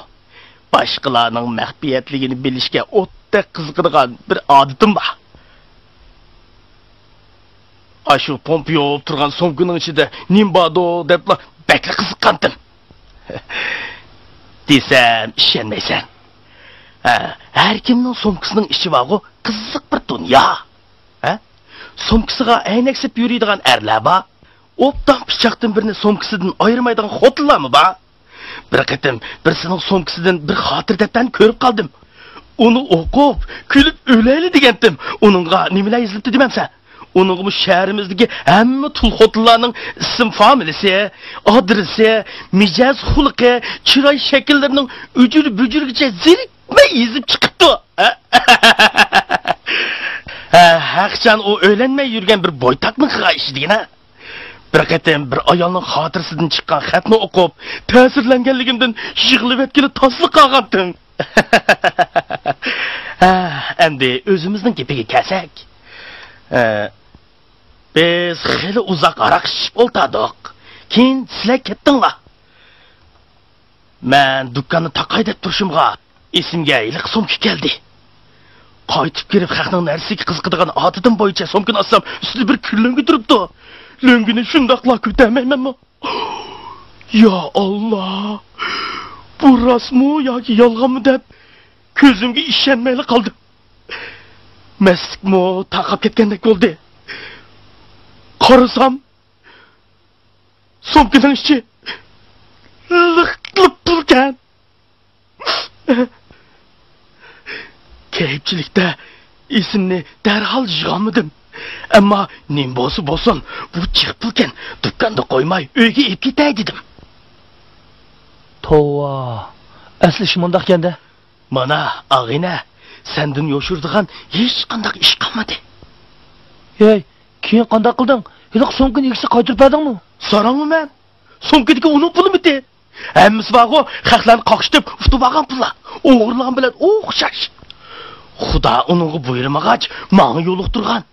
باشقىلارنىڭ مەخپىيەتلىكىنى بىلىشكە ئوتتەك قىزىقىدىغان بىر ئادىتىم بار. ئاشۇ پومپا يوۋۇپ تۇرغان سومكىنىڭ ئىچىدە نېمە باردۇ دەپلا بەكلا قىزىققانتىم. دېسەم ئىشەنمەيسەن. ھە، ھەر كىمنىڭ سومكىسىنىڭ ئىچى بارغۇ، قىزىق بىر دۇنيا. ھە؟ سومكىسىغا ئەينەك سېلىپ يۈرىدىغان ئەرلەر بار. ئوبدان پىچاقتىن بىرنى سومكىسىدىن ئايرىمايدىغان خوتۇنلارمۇ بار. بىر قېتىم بىرسىنىڭ سومكىسىدىن بىر خاتىرە دەپتەرنى كۆرۈپ قالدىم. ئۇنى ئوقۇپ، كۈلۈپ ئۆلەيلى دېگەنتىم. ئۇنىڭغا نېمىلەر يېزىلىپتۇ دېمەمسەن؟ ئۇنىڭغىمۇ شەھىرىمىزدىكى ھەممە تۇل خوتۇنلارنىڭ ئىسىم فامىلىسى، ئادرېسى، مىجەز خۇلقى، چىراي شەكىللىرىنىڭ ئۈجۈر-بۈجۈرىگىچە زېرىكمەي يېزىپ چىقىپتۇ. ھە، ھەقىچان ئۇ ئۆيلەنمەي يۈرگەن بىر بويتاقنىڭ قىلغان ئىشى دېگىنە. بىر قېتىم بىر ئايالنىڭ خاتىرىسىدىن چىققان خەتنى ئوقۇپ، تەسىرلەنگەنلىكىمدىن يىغلىۋەتكىلى تاسلا قالغانتىم. ھە، ئەمدى ئۆزىمىزنىڭ گېپىگە كەلسەك. ھە، بىز خېلى ئۇزاق ھاراق ئىچىپ ئولتۇردۇق. كېيىن سىلەر كەتتىڭلار. مەن دۇكاننى تاقاي دەپ تۇرۇشۇمغا، ئېسىمگە ھېلىقى سومكا كەلدى. قايتىپ كىرىپ، خەقنىڭ نەرسىگە قىزىقىدىغان ئادىتىم بويىچە سومكىنى ئاچسام، ئۈستىدە بىر كۈن لۆڭگە تۇرۇپتۇ. لۆڭگىنى شۇنداقلا كۆتەرمەيمەنمۇ؟ يا ئاللا! بۇ راستمۇ ياكى يالغانمۇ دەپ، كۆزۈمگە ئىشەنمەيلا قالدىم. مەستلىكمۇ تارقاپ كەتكەندەك بولدى. قارىسام، سومكىنىڭ ئىچى لىق-لىق پۇلكەن. كەيپچىلىكتە ئېسىمنى دەرھال يىغالمىدىم. ئەمما نېمە بولسا بولسۇن، بۇ جىق پۇلكەن، دۇكاندا قويماي ئۆيگە ئېلىپ كېتەي دېدىم. توۋا، ئەسلى ئىش مۇنداقكەن-دە. مانا، ئاغىنە، سەندىن يوشۇرىدىغان ھېچقانداق ئىش قالمىدى. ھەي، كېيىن قانداق قىلدىڭ؟ ھېلىقى سومكىنىڭ ئىگىسىگە قايتۇرۇپ بەردىڭمۇ؟ ساراڭمۇ مەن؟ سومكىدىكى ئۇنىڭ پۇلىمىتى؟ ھەممىسى بارغۇ، خەقلەرنى قاقشىتىپ ئۇتۇپ ئالغان پۇللار. ئوغرىلىغان بىلەن ئوخشاش. خۇدا ئۇنىڭغا بۇيرۇمىغاچ، ماڭا يولۇقتۇرغان.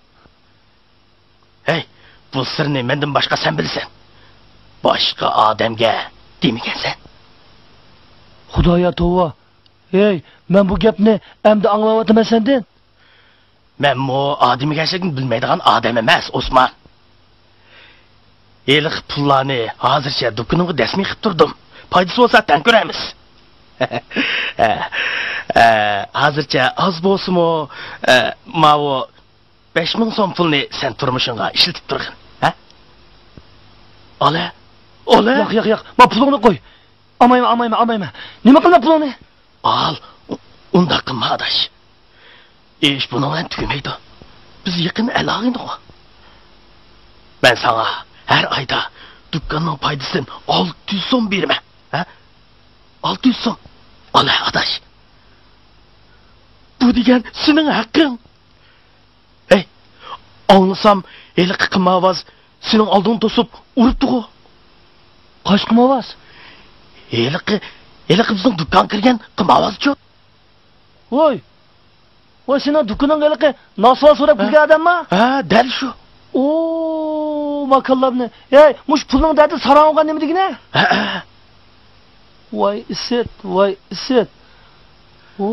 ھەي، بۇ سىرنى مەندىن باشقا سەن بىلىسەن. باشقا ئادەمگە دېمىگەنسەن. خۇدايا توۋا. ھەي، مەن بۇ گەپنى ئەمدى ئاڭلاۋاتىمەن سەندىن. مەنمۇ ئادىمىگەرچىلىكنى بىلمەيدىغان ئادەم ئەمەس، ئوسمان. ھېلىقى پۇللارنى ھازىرچە دۇكىنىمغا دەسمىي قىلىپ تۇردۇم. پايدىسى بولسا تەڭ كۆرەرمىز. ھە، ھە، ھازىرچە ئاز بولسىمۇ، ھە، ماۋۇ بەش مىڭ سوم پۇلنى سەن تۇرمۇشۇڭغا ئىشلىتىپ تۇرغىن. ھە؟ ئالە، ئالە. ياق، ياق، ياق. ما پۇلۇڭنى قوي. ئالمايمەن، ئالمايمەن، ئالمايمەن. نېمە قىلىمەن پۇلۇڭنى؟ ئال، ئۇ-، ئۇنداق قىلما، ئاداش. ئىش بۇنىڭ بىلەن تۈگىمەيدۇ. بىز يېقىن ئەل-ئاغىنىغۇ. مەن ساڭا ھەر ئايدا دۇكاننىڭ پايدىسىدىن ئالتە يۈز سوم بېرىمەن. ھە؟ ئالتە يۈز سوم. ئالە، ئاداش. بۇ دېگەن سېنىڭ ھەققىڭ. ھەي، ئاڭلىسام، ھېلىقى قىمارۋاز سېنىڭ ئالدىڭنى توسۇپ ئۇرۇپتىغۇ. قايسى قىمارۋاز؟ ھېلىقى، ھېلىقى بىزنىڭ دۇكانغا كىرگەن قىمارۋازچۇ. ۋوي، ۋوي، سېنىڭ دۇكىنىڭغا ھېلىقى ناسۋار سوراپ كىرگەن ئادەمما؟ ھە، دەل شۇ. ئو، ماكاللارنى. ھەي، مۇشۇ پۇلنىڭ دەردى ساراڭ بولغان نېمە دېگىنە؟ ھە، ھە. ۋاي ئىسىت، ۋاي ئىسىت. ئو،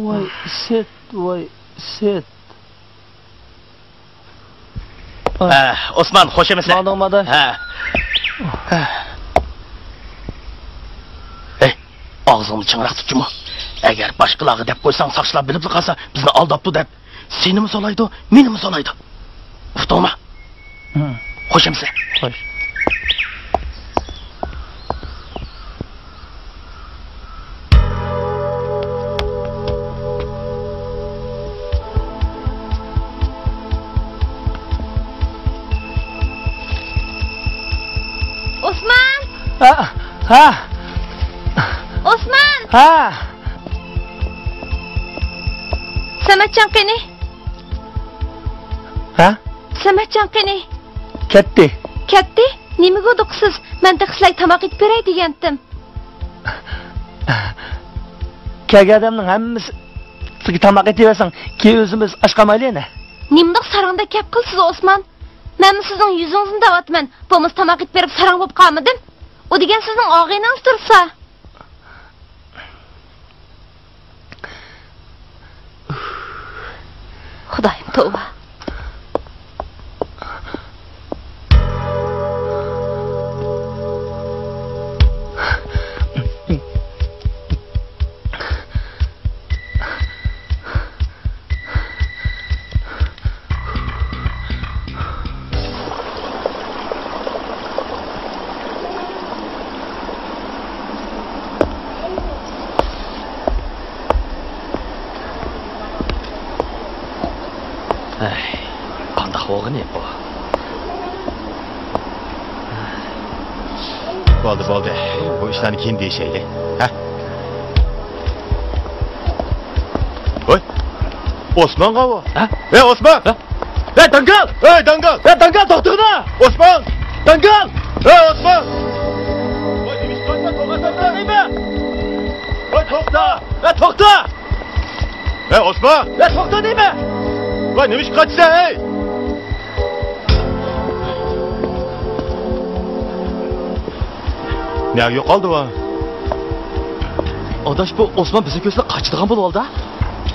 ۋاي ئىسىت، ۋاي ئىسىت. ھە، ئوسمان، خوش ئەمەسلەر. ماڭدىڭمۇ ئاداش؟ ھە. ھەي، ئاغزىڭنى چىڭراق تۇتچىمۇ. ئەگەر باشقىلارغا دەپ قويساڭ، ساقچىلار بىلىپلا قالسا، بىزنى ئالداپتۇ دەپ، سېنىمۇ سولايدۇ، مېنىمۇ سولايدۇ. ئۇقتۇڭمۇ؟ ھە. خوش ئەمىسە. خوش. ئوسمان! ھە، ھە. ئوسمان! ھە. سەمەتجان قېنى؟ ھە؟ سەمەتجان قېنى؟ كەتتى. كەتتى؟ نېمىگە ئۇدۇقسىز؟ مەن تېخى سىلەرگە تاماق ئېتىپ بېرەي دېگەنتىم. كەلگەن ئادەمنىڭ ھەممىسىگە تاماق ئېتىۋەرسەڭ، كېيىن ئۆزىمىز ئاچ قالمايلى يەنە. نېمىنداق ساراڭدەك گەپ قىلىسىز، ئوسمان؟ مەنمۇ سىزنىڭ يۈزىڭىزنى دەۋاتىمەن. بولمىسا تاماق ئېتىپ بېرىپ ساراڭ بولۇپ قالمىدىم. ئۇ دېگەن سىزنىڭ ئاغىنىڭىز تۇرسا. خۇدايىم، توۋا. ئەي، قانداق بولغىنى بۇ؟ بولدى، بولدى. بۇ ئىشلارنى كېيىن دېيىشەيلى. ھە؟ ۋاي، ئوسمانغا بۇ. ھە؟ ۋەي، ئوسمان! ھە؟ ۋەي، داڭگال! ۋەي، داڭگال! ۋەي، داڭگال، توختىغىنا! ئوسمان! داڭگال! ۋەي، ئوسمان! ۋاي، نېمە ئىش قىلىۋاتىسەن؟ توختىغىنا دەيمەن! ۋاي، توختا! ۋەي، توختا! ۋەي، ئوسمان! ۋەي، توختا دەيمەن! ۋاي، نېمە ئىش قىلىۋاتىسەن، ھەي؟ نەگە يوقالدى ئۇ؟ ئاداش، بۇ ئوسمان بىزنى كۆرسىلا قاچىدىغان بولۇۋالدى.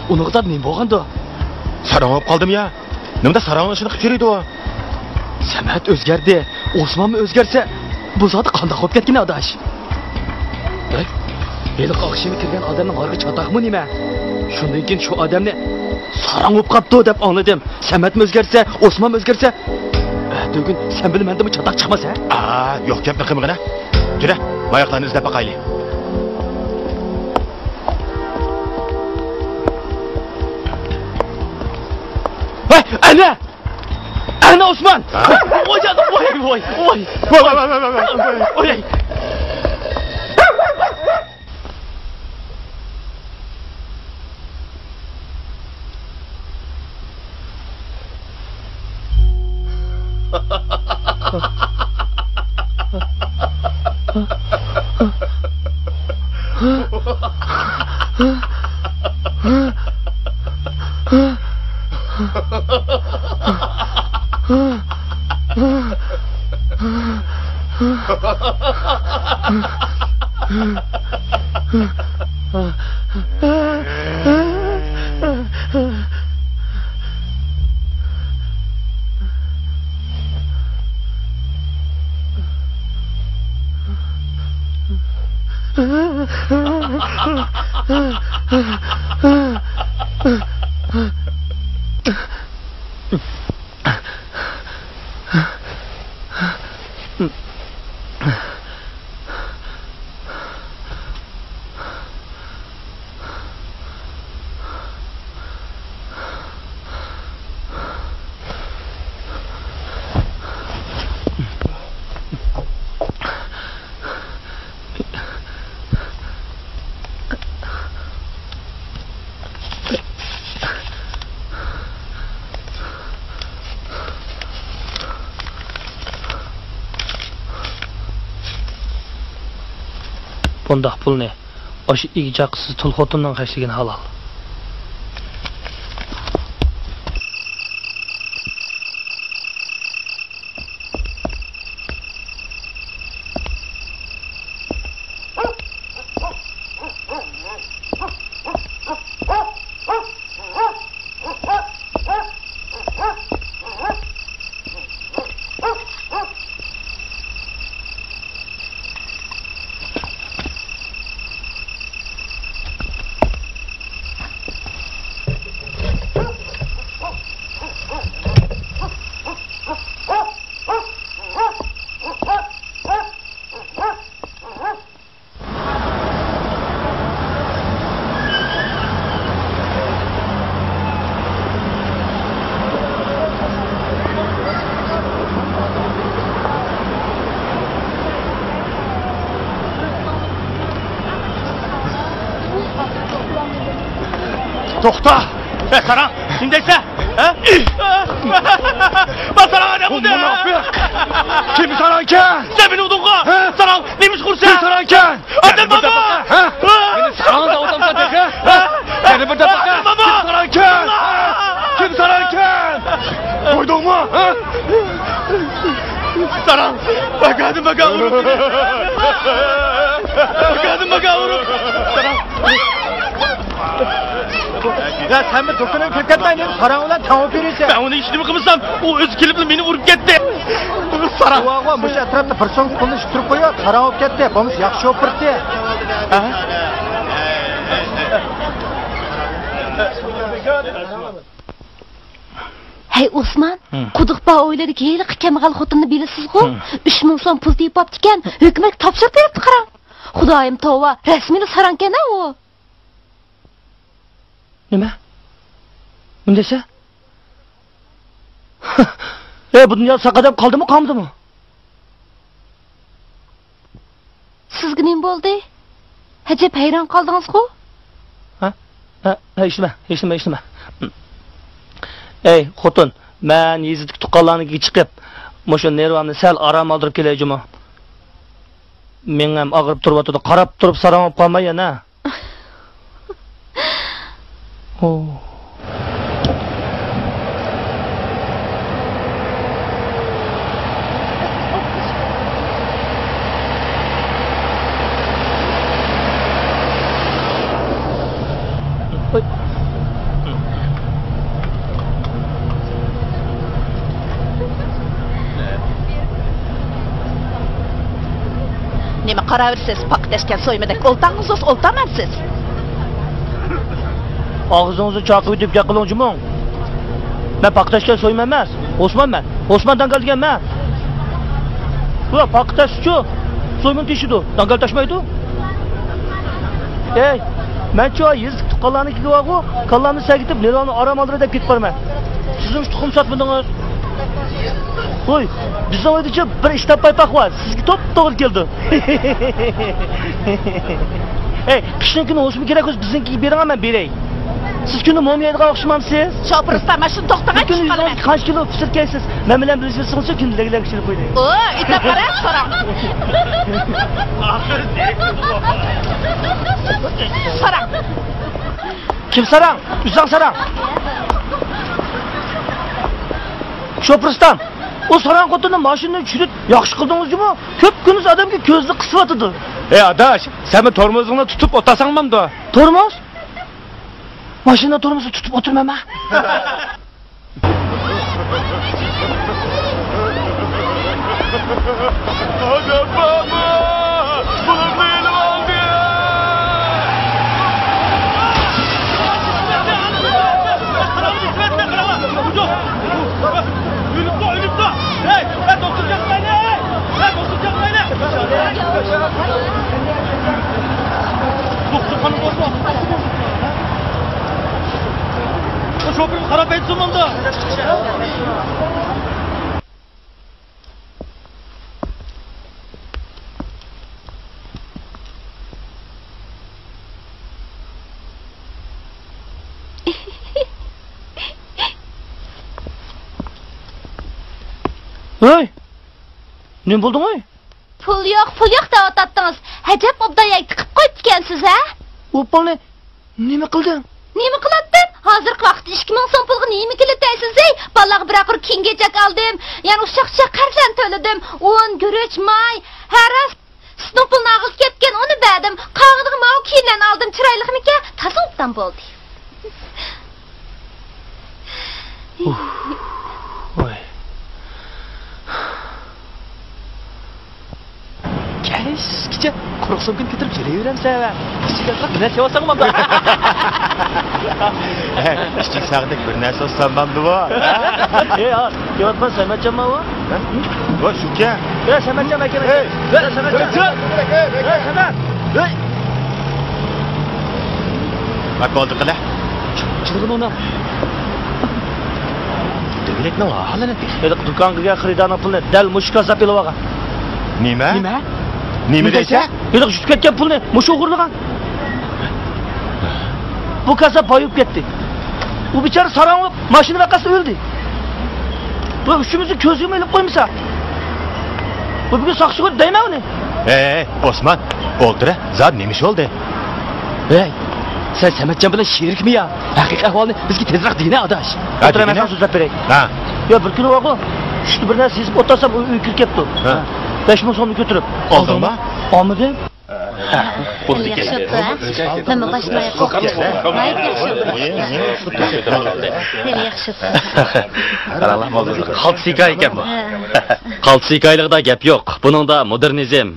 ئۇنىڭغا زادى نېمە بولغاندۇ؟ ساراڭ بولۇپ قالدىمۇ يا؟ نېمىدە ساراڭنىڭ ئىشىنى قىلىپ يۈرىدۇ ئۇ؟ سەمەت ئۆزگەردى، ئوسمانمۇ ئۆزگەرسە، بۇ زادى قانداق بولۇپ كەتكىنى، ئاداش؟ ھەي، ھېلىقى ئاخشىمى كىرگەن ئادەمنىڭ ھارغا چاتاقمۇ نېمە؟ شۇندىن كېيىن شۇ ئادەمنى ساراڭ بولۇپ قاپتۇ دەپ ئاڭلىدىم. سەمەتمۇ ئۆزگەرسە، ئوسمانمۇ ئۆزگەرسە، ئەتىگۈن سەن بىلەن مەندىنمۇ چاتاق چىقماس، ھە؟ ئا، يوق گەپنى قىلمىغىنە. جۈرە، ماياقلارنى ئىزدەپ باقايلى. ھەي، ئەنە! ئەنە ئوسمان! ھە؟ ۋاي، ۋاي، ۋاي، ۋاي! ۋاي، ۋاي، ۋاي! بۇنداق پۇلنى ئاشۇ ئىگە-چاقىسىز تۇل خوتۇننىڭ خەجلىگىنى ھالال. توختا! ئەي، ساراڭ، نېمە دەيسەن؟ ھە؟ باساراڭ ئادەم بۇ ئۇدى! مۇناپىق! كىم ساراڭكەن؟ سەن مېنى ئۇدۇڭغۇ! ھە؟ ساراڭ، نېمە ئىش قۇرسەن؟ كىم ساراڭكەن؟ ئادەم بابا! ھە؟ مېنى ساراڭ دەۋاتامسەن تېخى؟ ھە؟ يەنە بىر دەپە! ئادەم بابا! كىم ساراڭكەن؟ كىم ساراڭكەن؟ قويدۇڭمۇ؟ ھە؟ ساراڭ! بەكەدىم بەكە ئۇرۇپ! بەكەدىم بەكە ئۇرۇپ! ساراڭ! يا سەن بىر دۇكىنىڭغا كىرىپ كەتمەيلى، ساراڭ بىلەن تەڭ بولۇپ يۈرىسەن. مەن ئۇنى ھېچنېمە قىلمىسام، ئۇ ئۆزى كېلىپلا مېنى ئۇرۇپ كەتتى. ساراڭ. توۋاغۇ، مۇشۇ ئەتراپتا بىر سوم پۇلنى ئىتتۈرۈپ قويۇپ، ساراڭ بولۇپ كەتتى. بولمىسا ياخشى شوپۇر ئىدى. ھە؟ ھەي ئوسمان، ھە. قۇدۇق بار ئۆيلىرىدىكى ھېلىقى كەمبەغەل خوتۇننى بىلىسىزغۇ؟ ھە. ئۈچ مىڭ سوم پۇل تېپىپتىكەن، ھۆكۈمەتكە تاپشۇرۇپ بېرىپتۇ قاراڭ. خۇدايىم توۋا، رەسمىيلا ساراڭكەن-ھە ئۇ. نېمە؟ نېمە دەيسەن؟ ئەي، بۇ دۇنيادا ساق ئادەم قالدىمۇ، قالمىدىمۇ؟ سىزگە نېمە بولدى؟ ئەجەب ھەيران قالدىڭىزغۇ؟ ھە؟ ھە، ھە، ھېچنېمە، ھېچنېمە، ھېچنېمە. ئەي، خوتۇن، مەن يېزىدىكى تۇغقانلارنىڭكىگە چىقىپ، مۇشۇ نېرۋامنى سەل ئارام ئالدۇرۇپ كېلەي جۇمۇ. مېڭەم ئاغرىپ تۇرۇۋاتىدۇ، قاراپ تۇرۇپ ساراڭ بولۇپ قالماي يەنە. نېمە قاراۋېرىسىز؟ پاقا تەشكەن سويمىدەك ئولتاڭغۇزۇس ئولتامەنسىز. ئاغزىڭىزنى چاقىۋېتىپ گەپ قىلىڭ جۇمۇ. مەن پاقا تەشكەن سويما ئەمەس. ئوسمان مەن. ئوسمان داڭگال دېگەن مەن. ئۇ پاقا تەشچۇ. سويمىنى تېشىدۇ. داڭگال تاشمايدۇ. ئەي، مەنچۇ يېزا تۇغقانلارنىڭكىگە بارغۇ، كاللامنى سەگىتىپ، نېرۋامنى ئارام ئالدۇراي دەپ كېتىپ بارىمەن. سىزمۇ تۇخۇم ساتمىدىڭىز. ۋوي، بىزنىڭ ئۆيدىچۇ بىر ئىشتاپ پايپاق بار، سىزگە توپتوغرا كېلىدۇ. ئەي، قىشنىڭ كۈنى ھوسۇم كېرەك بولسا بىزنىڭكىگە بېرىڭە، مەن بېرەي. سىز كۈندە موم يەيدىغان ئوخشىمامسىز؟ شوپۇر ئۇستا، مانا شۇنى توختىغان بىر كۈندە چىقىپ قالىمەن. يۈز ئون قانچە كىلو پىسىر كەيسىز؟ مەن بىلەن بىللە يۈرسىڭىزچۇ كۈندە لەگلەك پىشۇرۇپ قويدى. ئو، ئېتىراپ قىلە، ساراڭ. ساراڭ. كىم ساراڭ؟ ئۆزۈڭ ساراڭ. شوپۇر ئۇستام. ئۇ ساراڭ خوتۇننى ماشىنىدىن چۈشۈرۈپ ياخشى قىلدىڭىز جۇمۇ، كۈپكۈنۈز ئادەمگە كۆزىنى قىسىۋاتىدۇ. ئەي ئاداش، سەنمۇ تورمۇزۇڭنى تۇتۇپ ئولتۇرساڭ بولامدۇ؟ تورمۇز؟ ماشىنا تورمۇزىنى تۇتۇپ ئولتۇرمايمەن. شوپۇرغا قاراپ ئېيتسۇن مۇندا. ھەي! نېمە بولدۇڭ ئەي؟ پۇل يوق، پۇل يوق دەۋاتاتتىڭىز. ئەجەب ئوبدان يەگدە قىپ قويۇپتىكەنسىز ھە؟ ئۇ پۇلنى نېمە قىلدىڭ؟ نېمە قىلاتتىم؟ ھازىرقى ۋاقىتتا ئىككى مىڭ سوم پۇلغا نېمە كېلىدۇ دەيسىز ھەي؟ بالىلارغا بىرەر قۇر كىيىم-كېچەك ئالدىم. يەنە ئۇششاق-چۇششاق قەرزلەرنى تۆلىدىم. ئۇن، گۈرۈچ، ماي، ھە راست. سۈتنىڭ پۇلىنى ئاغزى كەتكەن، ئۇنى بەردىم. قالغىنىغا ماۋۇ كىيىملەرنى ئالدىم، چىرايلىقمىكەن؟ تازا ئوبدان بولدى. ۋاي. كەچكىچە قۇرۇق سومكىنى كۆتۈرۈپ يۈرۈۋېرەمسەن ۋە ئىچىگە بىر نەرسە يەۋالساڭ بولامدۇ؟ ئىچىك ساغدەك بىر نەرسە ئالسام بولامدۇ بۇ؟ ئەي، ئا، كېلىۋاتقان سەمەتجانمۇ بۇ؟ ھە؟ ۋاي، شۇكەن. ئەي، سەمەتجان ئاكا. ئەي، ئەي، سەمەتجان. ئەي، سەمەت. ئەي. ھە، بولدى قىلە. چىلغىنىڭ. دۆگىلەكنىڭ ھالىنى. ھېلىقى دۇكانغا كىرگەن خېرىدارنىڭ پۇلىنى دەل مۇشۇ كاززاپ ئېلىۋالغان. نېمە؟ نېمە؟ نېمە دەيسەن؟ ھېلىقى يۈتۈپ كەتكەن پۇلنى مۇشۇ ئوغرىلىغان. بۇ كاززاپ باي بولۇپ كەتتى. ئۇ بىچارە ساراڭ بولۇپ ماشىنا ۋەقەسىدە ئۆلدى. بۇ ئۈچىمىزنى كۆزگىمۇ ئېلىپ قويمىسا. بۇ بۈگۈن ساقچىغا دەيمەن ئۇنى. ھەي، ئوسمان، ئولتۇر، زادى نېمە ئىش بولدى؟ ھەي، سەن سەمەتجان بىلەن شېرىكمۇ يا؟ ھەقىقىي ئەھۋالنى بىزگە تېزرەك دېگىنە، ئاداش. ھە، ئولتۇر، مەن دېگىنە. ساڭا سۆزلەپ بېرەي. ھە. يا، بىر كۈنى بارغۇ، چۈشتە بىر نەرسە يېزىپ ئولتۇرسام، ئۇ ئۆيگە كىرىپ كەپتۇ. ھە. بەش مىڭ سومنى كۆتۈرۈپ. ئالدىڭمۇ؟ ئالدىم. بولدى ئىكەن. ياخشى بوپتۇ، ھە؟ مەنمۇ باشلايمەن. ناھايىتى ياخشى بوپتۇ. ياخشى بوپتۇ. قاراڭلار، قالتىس ھېكايە ئىكەن بۇ. ھە. قالتىس ھېكايىلىقىدا گەپ يوق. بۇنىڭدا مودېرنىزم،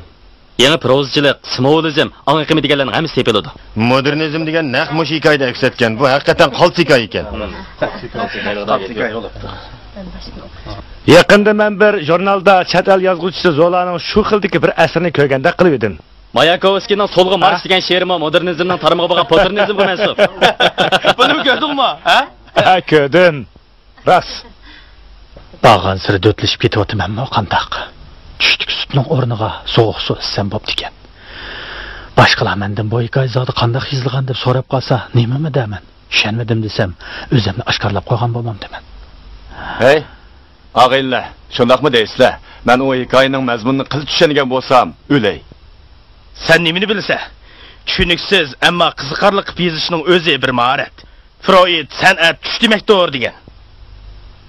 يېڭى پروزىچىلىق، سىمۋولىزم، ئاڭ ئېقىمى دېگەنلەرنىڭ ھەممىسى تېپىلىدۇ. مودېرنىزم دېگەن نەق مۇشۇ ھېكايىدە ئەكس ئەتكەن. بۇ ھەقىقەتەن قالتىس ھېكايە ئىكەن. يېقىندا مەن بىر ژۇرنالدا چەت ئەل يازغۇچىسى زولانىڭ شۇ خىلدىكى بىر ئەسىرىنى كۆرگەندەك قىلىۋىدىم. ماياكوۋسكىينىڭ سولغا مارش ھە؟ دېگەن شېئىرىمۇ مودېرنىزمنىڭ تارمىقى بولغان پوتېرنىزمغا مەنسۇپ. بۇنىمۇ كۆردۈڭمۇ؟ ھە؟ ھە، كۆردۈم. راست. بارغانسېرى دۆتلىشىپ كېتىۋاتىمەنمۇ قانداق؟ چۈشتىكى سۈتنىڭ ئورنىغا سوغۇق سۇ ئىچسەم بوپتىكەن. باشقىلار مەندىن بۇ ھېكايە زادى قانداق يېزىلغان دەپ سوراپ قالسا، نېمىمۇ دەرمەن؟ ئىشەنمىدىم دېسەم، ئۆزۈمنى ئاشكارىلاپ قويغان بولمامدىمەن؟ ھەي، ئاغىنىلەر، شۇنداقمۇ دەيسىلەر؟ مەن ئۇ ھېكايىنىڭ مەزمۇنىنى قىلچە چۈشەنگەن بولسام، ئۆلەي. سەن نېمىنى بىلىسەن؟ چۈشىنىكسىز، ئەمما قىزىقارلىق قىلىپ يېزىشنىڭ ئۆزى بىر ماھارەت. فرويد سەنئەت چۈش دېمەكتۇر دېگەن.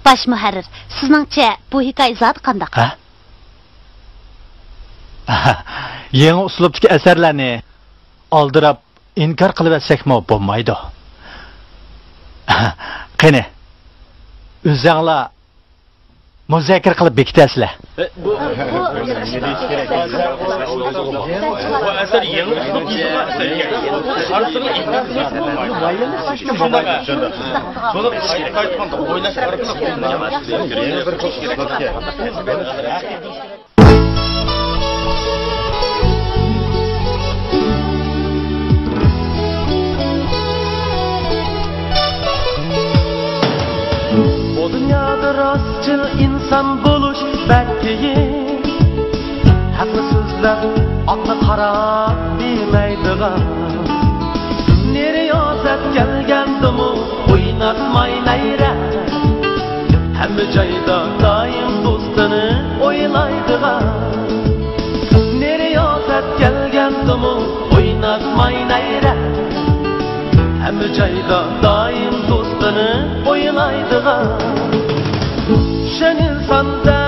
باش مۇھەررىر، سىزنىڭچە بۇ ھېكايە زادى قانداق؟ ھە؟ يېڭى ئۇسلۇبتىكى ئەسەرلەرنى ئالدىراپ ئىنكار قىلىۋەتسەكمۇ بولمايدۇ. قېنى، ئۆزەڭلار مۇزاكىرە قىلىپ بېكىتەرسىلەر. بۇ، بۇ ئەسەر يېڭى ئۇسلۇب يېزىلغان ئەسەر ئىكەن. ئارىسىغا ئېھتىيات قىلسا بولمايدۇ. شۇنداق. شۇنداق. بۇنى ئىچكىرى قايتقاندا ئويلاش ئارقىلىق بولمايدۇ. بۇ دۇنيادا راستچىل ئىنسان بولۇش بەك قىيىن. ھەقنى سۆزلەپ، ئاقنى قارا دېمەيدىغان. نېرى رىيازەت كەلگەندىمۇ ئويناتماي نەيرە. ھەممە جايدا دائىم دوستىنى ئويلايدىغان. نېرى رىيازەت كەلگەندىمۇ ئويناتماي نەيرە. ھەممە جايدا دائىم دوستىنى ئويلايدىغان. چۈشەن ئىنساندا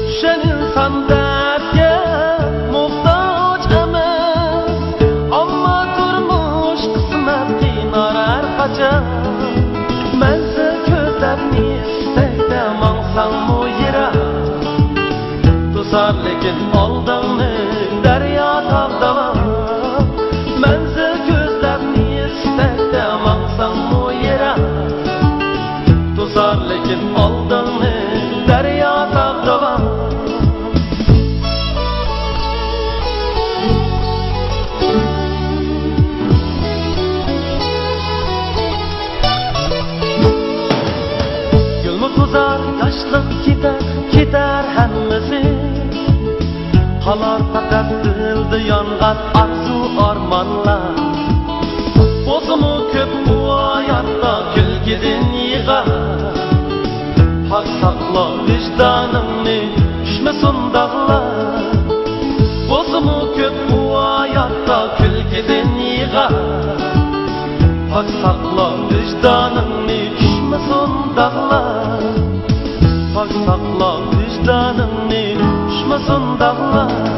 چۈشەن ئىنسان دەردكە موھتاج ئەمەس، ئەمما تۇرمۇش قىسمەت قىينار ھەر قاچان. مەنزىل كۆزلەپ ئىستەكتە ماڭساڭمۇ يىراق، توسار لېكىن ئالدىڭنى دەريا تاغ داۋان. مەنزىل كۆزلەپ ئىستەكتە ماڭساڭمۇ يىراق، توسار لېكىن ئالدىڭنى دەريا تاغ داۋان. گۈلمۇ توزار، ياشلىق كېتەر، كېتەر ھەممىسى. قالار پەقەت دىلدا يانغان ئارزۇ ئارمانلار. بولسىمۇ كۆپ بۇ ھاياتتا كۈلكىدىن يىغا. پاك ساقلا ۋىجدانىڭنى، چۈشمىسۇن داغلار. بولسىمۇ كۆپ بۇ ھاياتتا كۈلكىدىن يىغا. پاك ساقلا ۋىجدانىڭنى، چۈشمىسۇن داغلار. پاك ساقلا ۋىجدانىڭنى، چۈشمىسۇن داغلار.